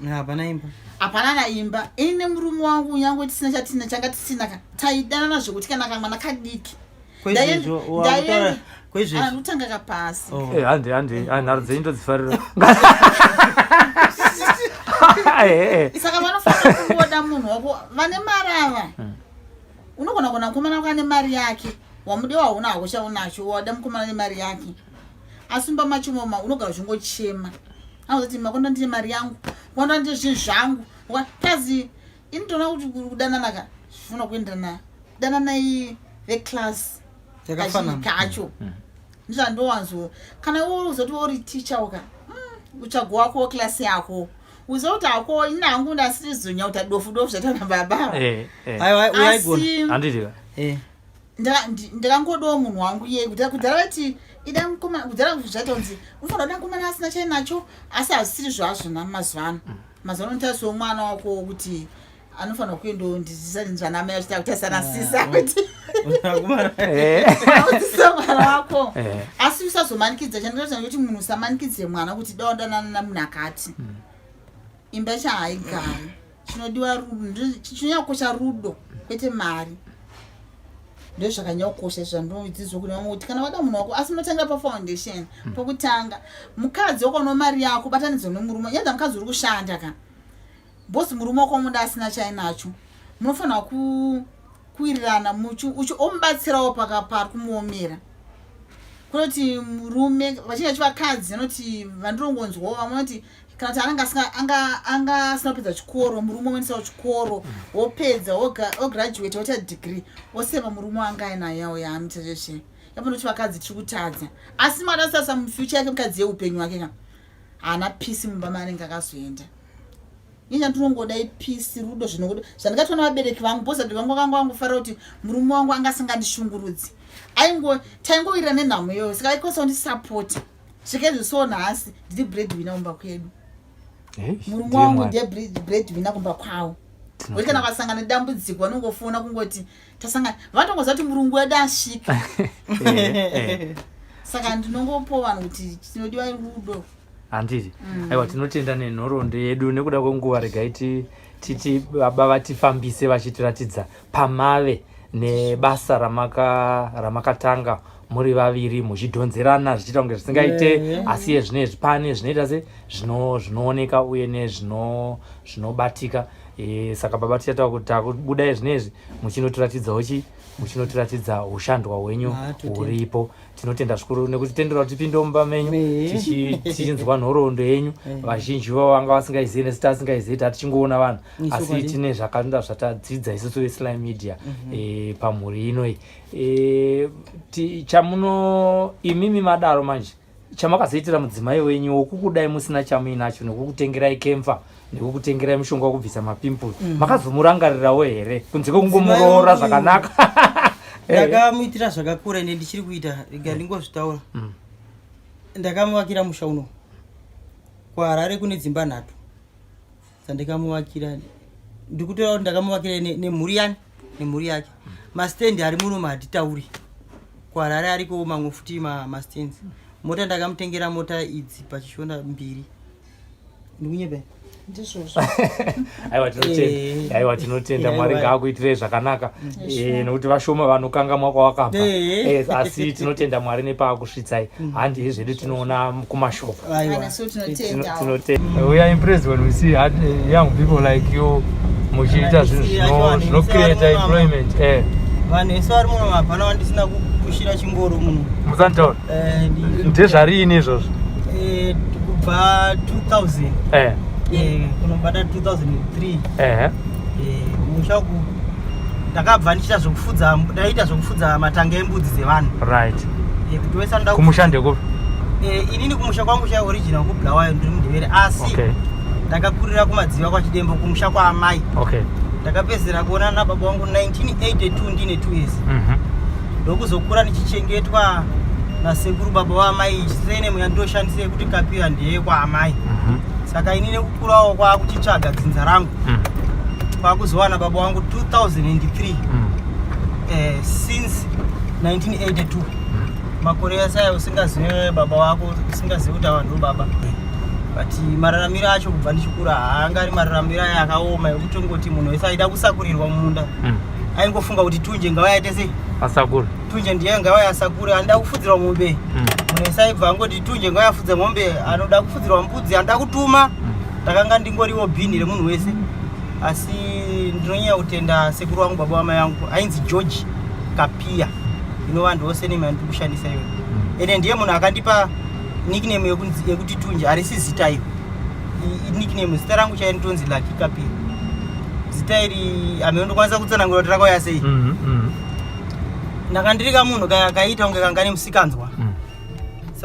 hapana imba hapana na imba ini nemurume wangu nyange tisina chatina changa tisina ka taidanana zvekuti kana kamwana kadiki kwezvezvokutanga kapasi oh. eh, handi handi ah, nharo dzenyu ndodzifarira eh, eh. saka vanofanira kungoda munhu wako vane mari ava hmm. unogona kuona mukomana wako ane mari yake wamudewa hauna hako chaunacho wada mukomana nemari yake asi mumba macho moma unogara uchingochema anozoti makonda ndine mari yangu konda ndine zvinhu zvangu plus ini toona kuti kudananaka zvifuna kuenderana dananai veclass yakafanana kacho mm. Ndizvandowanzo kana iwe uzoti uri teacher uka utsvago wako weclass yako uziva kuti hako ini hangu ndasirizonya kuti dofu dofu zvataura baba. Aiwa, uyaigona. Asi Handiti? Ndakangodawo munhu wangu iye. Kudhara vati ida mukoma, kudhara zvatonzi unofanira kuda mukomana asina chainacho, asi hazvisiri zvazvo mazuva ano. Mazuva ano unotarisawo mwana wako kuti anofanira kuendawo, ndizvanamai vachita kutarisana sisa kuti udzidzisa mwana wako. Asi usazomanikidza. Chandinoita kuti munhu usamanikidze mwana kuti da wadanana namunhu akati. Imba yacho haigari. Chinodiwa rudo, chinonyanya kukosha rudo, kwete mari. Ndo zvakanyanya kukosha zvandinodzidzwa kune vamwe, kuti kana wada munhu wako, asi munotangira pafoundation. Pokutanga mukadzi wakaona mari yako, batanidzwa nemurume. Yadza mukadzi uri kushanda ka bhosi, murume wako muda asina chainacho, munofanira kuwirirana omubatsirawo pari kumuomera. Kunoti murume, vachinge vachi vakadzi vanoti vandirongonzwawo vamwe vanoti kana kuti anenge anga asina kupedza chikoro, murume omuendesawo chikoro, wopedza, ograduate, woita degree, oseva murume wanga ainayawo yaanoita zveshe. Yapanoti vakadzi tiri kutadza, asi makasasa mufuture yake mukadzi yeupenyu wake ka haana peace mumba maanenge akazoenda. Ini chandinongoda ipeace, rudo, zvinongoda zvandikatoona vabereki vangu, because vabereki vangu vakanga vangofarira kuti murume wangu anga asingandishungurudzi, aingo taingowirira nenhamo iyoyo, saka aikwanisa kundisapota svika izvo. So nhasi ndiri breadwinner kumba kwedu. Murume Ndiye wangu Mwari. ndiye breadwinner kumba kwavo. Kuti kana vasangana nedambudziko vanongofona kungoti tasangana, vatongoziva kuti murungu wedu asvika. Saka ndinongopo vanhu kuti chinodiwa rudo. Handiti? Aiwa, tinotenda nenhoroondo yedu. Nekuda kwenguva, regai titi baba vatifambise vachitiratidza pamave nebasa ramakatanga muri vaviri muchidhonzerana, zvichiita kunge zvisingaite. Asi iye zvinezvi pane zvinoita se zvinooneka uye nezvinobatika. Saka baba, tichataura kuti takubuda zvinezvi muchinotiratidzawo chi muchinotiratidza ushandwa hwenyu Ah, totenda. huripo. Tinotenda zvikuru nekutitendera kuti tipinde mumba menyu tichinzwa nhoroondo yenyu. Vazhinji vavo vanga vasingaizivi, nesu tasingaizivi, tatichingoona vanhu, asi tine zvakawanda zvatadzidza isusu veSly Media pamhuri inoi. Chamuno imimi madaro manje, chamakazoitira mudzimai wenyu wokukudai musina chamuinacho, nekukutengerai camphor, nekukutengerai mushonga wekubvisa mapimples, makazomurangarirawo here kunze kwekungomuroora Mudzimai zvakanaka? Ndakamuitira zvakakura, ende ndichiri kuita. Rega ndingozvitaura. Ndakamuvakira musha uno kuHarare, kune dzimba nhatu dzandikamuvakira. Ndikutora kuti ndakamuvakira nemhuri yani, nemhuri yake. Mastendi ari muno mahatitauri, kuHarare ariko mamwe futi mastands. Mota, ndakamutengera mota idzi pachishona mbiri. Ndikunyepe? Ndizvozvo. Aiwa, tinotenda. Aiwa, tinotenda. Mwari ngaakuitirei zvakanaka. Nokuti vashoma vanokangamwa kwawakabva. Asi tinotenda Mwari nepaakusvitsai. Handii zvedu, tinoona kumashoko. Aiwa. Ana, so tinotendawo. Tinotenda. We are impressed when we see young people like you muchiita zvinhu zvinocreate employment. Vanhu vese vari muno hapana wandisina kupushira chingoro muno. Musantaura. Ndezvariini izvozvo? Kubva 2000 kunobata 2003. Musha ku ndakabva ndichiita zvekufudza, ndaiita zvekufudza matanga embudzi dzevanhu. Kuti wese anoda Kumusha ndekupi? Inini kumusha kwangu chai original kuBulawayo, ndiri muNdevere, asi ndakakurira kuMadziva kwaChidembo, kumusha kwaamai. Ndakapedzera kuonana nababa vangu 1982 ndine 2 years. Ndokuzokura ndichichengetwa nasekuru baba vaamai. Surname yandoshandisa yekuti Kapiya ndeyekwaamai. Saka ini nekukurawo kwakuchitsvaga dzinza rangu, kwakuzowana baba vangu 2003. Since 1982, makore ese ayo usingazive baba vako, usingazivi kuti ava ndo baba. But mararamiro acho kubva ndichikura haanga ari mararamiro aya akaoma ekutongoti munhu wese aida kusakurirwa mumunda. Aingofunga kuti Tunje ngavaite sei? Asakura. Tunje ndiye ngavaya asakure. Anoda kufudzirwa mombe, munhu wese aibva angoti Tunje ngavaya afudze mombe. Anoda kufudzirwa mbudzi, anoda kutuma. Ndakanga ndingoriwo bhini remunhu wese. Asi ndinonyanya kutenda sekuru wangu, baba wamai vangu, ainzi George Kapia, inova ndiwo surname yandiri kushandisa iyoyo. Ende ndiye munhu akandipa nickname yekuti Tunje. Harisi zita iyo, nickname. Zita rangu chai nditonzi Lucky Kapia. Zita iri hameno ndokwanisa kutsanangura kuti rakauya sei. Ndanga ndiri kamunhu kaya kaiita kunge kanga nemusikanzwa.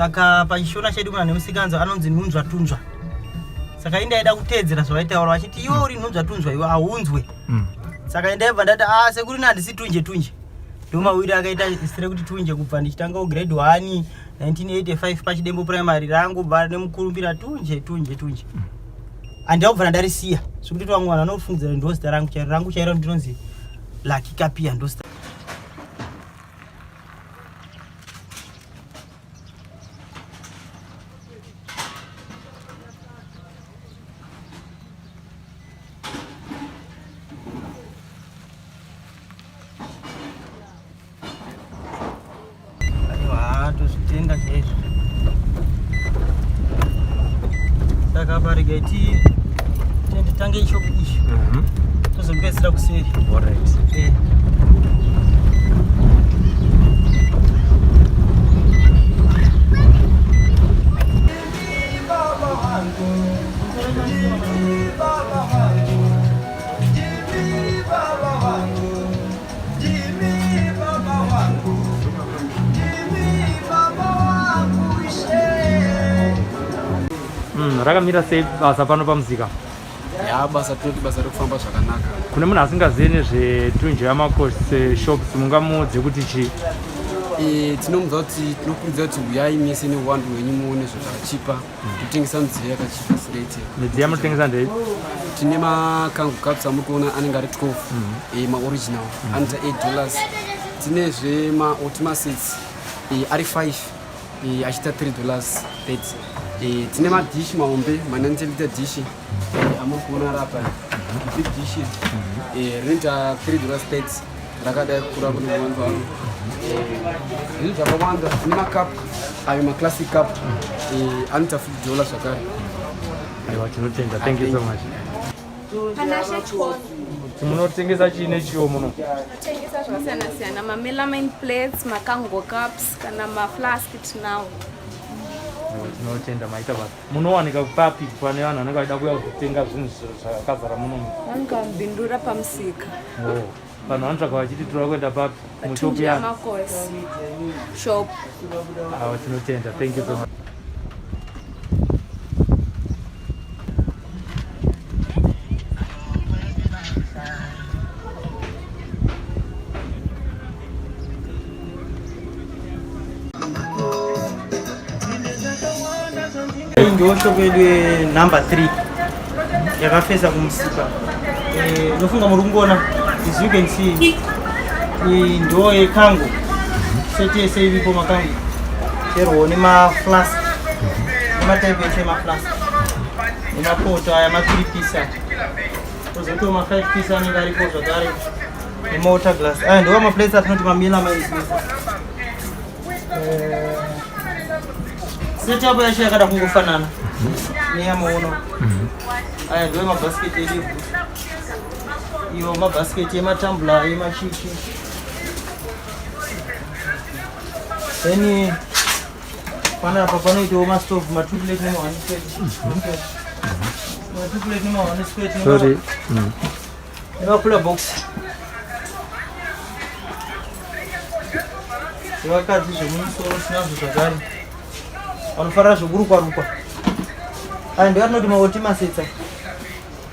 Saka pachishona chedu kuna nemusikanzwa anonzi nhunzva tunzva. Saka ini ndaida kuteedzera zvavaitaura vachiti iwe uri nhunzva tunzva iwe haunzwe. Saka ini ndaibva ndati ah sekuru ini handisi tunje tunje. Ndomawiri akaita zita rekuti tunje kubva ndichitanga kugrade 1 1985 pachidembo primary rangu bva nemukurumbira tunje tunje tunje. Handina kubva ndarisiya zvekuti vamwe vanhu vanofungidzira ndo zita rangu chairo rangu chairo ndinonzi Lucky Kapiya ndo zita. Aiwa, tozvitenda chaizvo. Saka apa regai titange ishopu ichi. Tozopedzisira kuseri. Alright. Eh. Rakamira sei basa pano pamusika? Ya, basa tinoti basa rikufamba zvakanaka. Kune munhu asingazivi nezvetunje yamakosi shops mungamuudze kuti chii? Tinomuudza kuti tinokurudzira kuti huyai mese neuwandu hwenyu muone zvinhu zvakachipa. Totengesa midziyo yakachipa singaite. Midziyo yamunotengesa ndei? Tine makangu cups amuri kuona anenge ari 12, maoriginal anoita $8. Tinezve maotimasets ari 5 achiita $3.30. Tine madhishi mahombe, ma90 liter dishi amuri kuona ari apa, big dish rinoita $3.30 rakadai kukura kune uwandu hwaro. Zvinhu zvakawanda. Tine macup ayo maclassic cup anoita $50 zvakare. Aiwa, tinotenda, thank you so much. Panashe Chikono. Munotengesa chii nechiwo muno? Tinotengesa zvakasiyana siyana, mamelamine plates, makango cups kana maflask tinawo. Aiwa, tinotenda, maita basa. Munowanika papi pane vanhu vanenge vachida kuuya kuzotenga zvinhu zvakazara muno? Vanenge vamubindura pamusika. Oh, vanhu vanotsvaga vachiti tinoda kuenda papi mushopu Tunji yani? Amakosi shop. Aiwa, tinotenda, thank you so much. Ndiwo shop yedu yenumber 3 yakafesa kumusika. Ndofunga muri kungoona, as you can see, iyi ndo yekango seti yese iripo, makango chero nemaflask nematype ese emaflask nemapoto aya ma3 piece, kozoitawo ma5 piece anenge aripo zvakare, nemawater glass aya ndiwo maplates atinoti mamelamines. Setup yacho yakada kungofanana neyamaono. Aya ndiwo mabhasiketi edu ebhuku, iwo mabhasiketi ematambula emachichi. Then panapa panoitawo mastove, ma2 plate nema1 plate, ma2 plate nema1 plate. Sorry. Nemacooler box zvevakadzi zvemumusoro tinazvo zvakare, vanofarira zvokurukwa-rukwa. Aya ndiwo atinoti maoti masetsa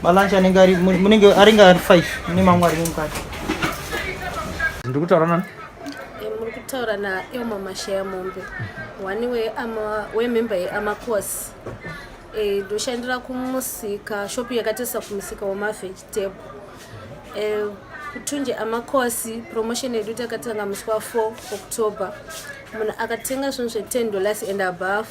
malunch anenge ari munenge aringe ari 5, mune mamwe arimo mukati. Ndiri kutaura nani? Muri kutaura naElma Mashaya Mombe, one wemember yeAmakosi. Ndoshandira kumusika, shopu yakatarisa kumusika wemavegetable. Kutunje Amakosi, promotion yedu takatanga musi wa4 October. Munhu akatenga zvinhu zve$10 and above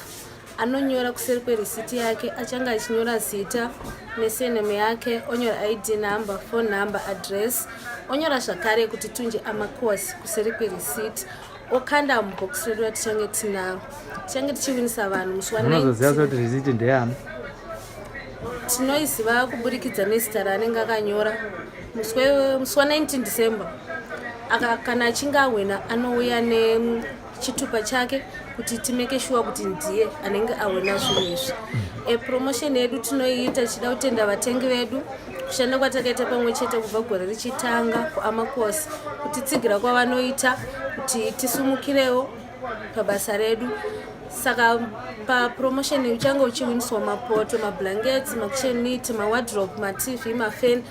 anonyora kuseri kwerisiti yake, achange achinyora zita nesurname yake, onyora ID number, phone number, address, onyora zvakare kuti Tunje Amakosi kuseri kwerisiti, okanda mubhokisi redu ratichange tinaro. Tichange tichiwinisa vanhu musi wa Munozoziva 19. kuti risiti ndeyani? Tinoiziva kuburikidza nezita raanenge akanyora. Musi wa19 December kana achinge ahwina anouya nechitupa chake kuti timake sure kuti ndiye anenge ahwina zvinhu izvi. Promotion yedu tinoiita tichida kutenda vatengi vedu, kushanda kwatakaita pamwe chete kubva gore richitanga kuAmakosi, kutitsigira kwavanoita kuti tisumukirewo pabasa redu. Saka papromotion uchange uchiwiniswa mapoto, mablankets, makitchen mawardrobe, matv, mafan,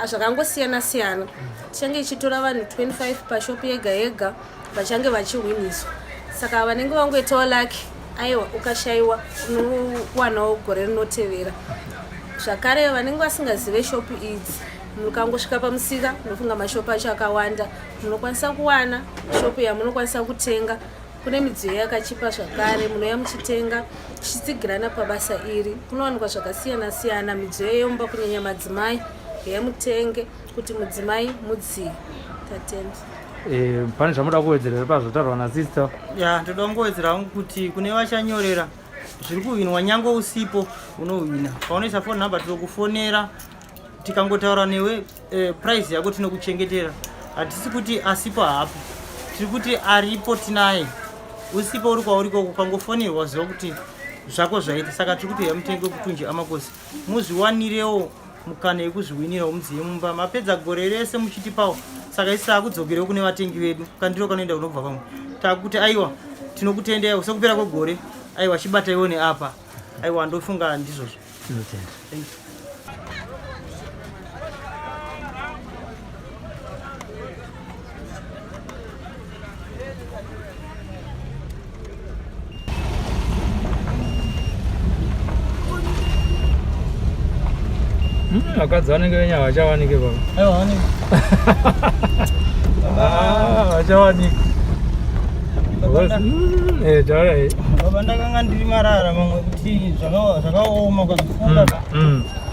zvakangosiyana siyana. Tichange ichitora vanhu 25 pashopu yega yega vachange vachiwiniswa. Saka vanenge vangoitawo lucky, aiwa, ukashayiwa unowanawo gore rinotevera. Zvakare vanenge vasingazive shopu idzi, mukangosvika pamusika, unofunga mashopu acho akawanda, munokwanisa kuwana shopu yamunokwanisa kutenga. Kune midziyo yakachipa zvakare, munouya muchitenga tichitsigirana pabasa iri. Kunowanikwa zvakasiyana siyana, midziyo yemumba, kunyanya madzimai, yemutenge kuti mudzimai mudziyo. Tatenda. Pane zvamuda kuwedzera here pazvotaurwa nasister? Ya, ndoda kungowedzera hangu kuti kune vachanyorera zviri kuhwinwa, nyange usipo unohwina. Paunoisa phone number tinokufonera, tikangotaura newe price yako tinokuchengetera. Hatisi kuti asipo hapo, tiri kuti aripo tinaye, usipo uri kwauri koko, ukangofonerwa ziva kuti zvako zvaita. Saka tiri kuti yamutenge kutunji amakosi, muzviwanirewo mukana yekuzviwinirawo mudziyo mumba. Mapedza gore rese muchitipawo, saka isi taakudzokerewo kune vatengi vedu. Kandiro kanoenda kunobva pamwe, takuti aiwa, tinokutendai sekupera kwegore, aiwa, chibataiwo neapa. Aiwa, ndofunga ndizvozvo. Tinotenda. Thank you. Vakadzi vanenge venya vachawanike baba. Aiwa, vanenge. Ah, vachawanika. Taura. Baba, ndakanga ndiri marara mamwe kuti zvakaoma ukazvifunga.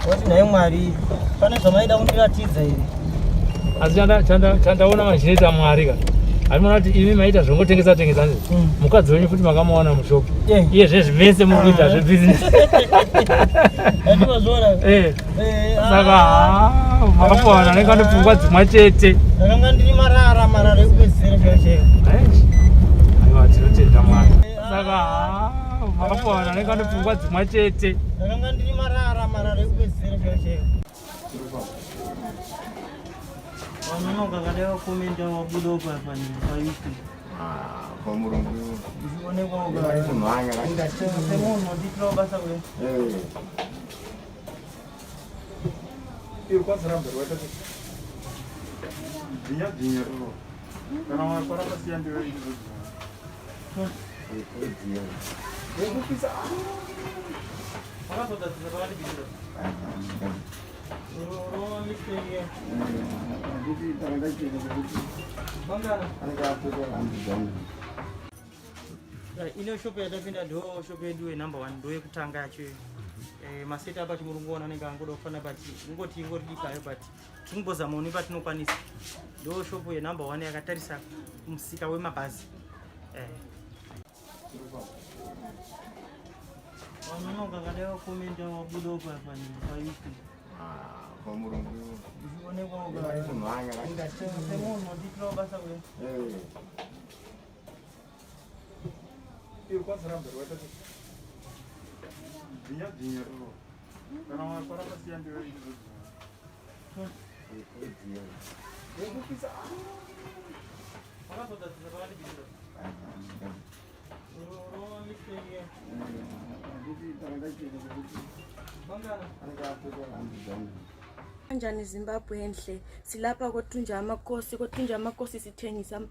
Wati nhai Mwari, pane zvamaida kundiratidza here? Asi chandaona machinoita Mwari ka, handimona kuti imi maita zvongotengesa tengesa ndi mukadzi wenyu futi makamuwana mushopu. Iye zvezvi mese muri kuita zvebhizinesi. Andivazviona. Saka makapuwa vanhu vanenge vane pfungwa dzimwa chete. Ndakanga ndiri marara marara ekupedzisira chaivo chaivo. Aiwa, tinotenda Mwari. Saka makapuwa vanhu vanenge vane pfungwa dzimwa chete. Ndakanga ndiri marara marara ekupedzisira chaivo chaivo. Wanonoka kadai wakomenda wabudawo paYouTube. Pamurungu. Uchionekwa Kumhanya. semunhu undiitirawo basa kudai. Iri kwaziramba rwaita dzinya dzinya ruro kana wakwaramba siya ndiwe izvozvo Wekupisa. Wakazogadzirisa pakati bhindura. Rova mistake ya. Bangana. Ino shop yatapinda ndo shop yedu yenumber one, ndo yekutanga yacho. Maseti apa chimurungu anenge angoda kufana, but ingoti ingori dikayo, but tingozamawo nepatinokwanisa. Ndo shop yenumber one yakatarisa musika wemabhazi. Wanonoka kadai wakomenda wabudawo paYouTube. Pamurungu. Uchionekwa Kumhanya. semunhu undiitirawo basa kudai. Iri kwaziramba rwaita dzinya dzinya ruro kana wakwaramba siya ndiwe izvozvo. Wekupisa. Wakazogadzirisa pakati bhindura. Rova mistake ya. Bangana. Kanjani Zimbabwe enhle, silapha koTunja Amakhosi. KoTunja Amakhosi sithengisa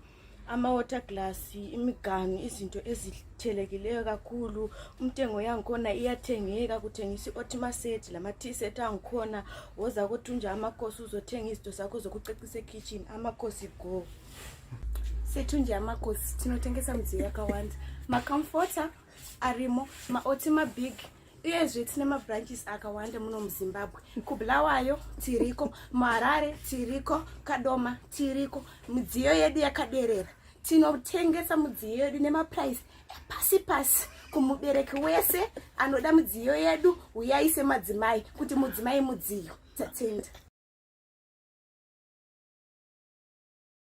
ama-water glass, imiganu, izinto ezithelekileyo kakhulu. Umtengo yangikhona iyathengeka. Kuthengisa i-otima set lama-tea set angikhona. Woza koTunja Amakhosi uzothenga izinto zakho zokucecisa ekitchen. Amakhosi go! SeTunja Amakhosi tinotengesa midziyo yakawanda, macomforter arimo, maotima big. Uyezve tine mabranches akawanda muno muZimbabwe. KuBulawayo tiriko, muHarare tiriko, Kadoma tiriko. Midziyo yedu yakaderera. Tinotengesa midziyo yedu nemaprice epasi pasi kumubereki wese anoda midziyo yedu. Uyai semadzimai, kuti mudzimai mudziyo. Tatenda.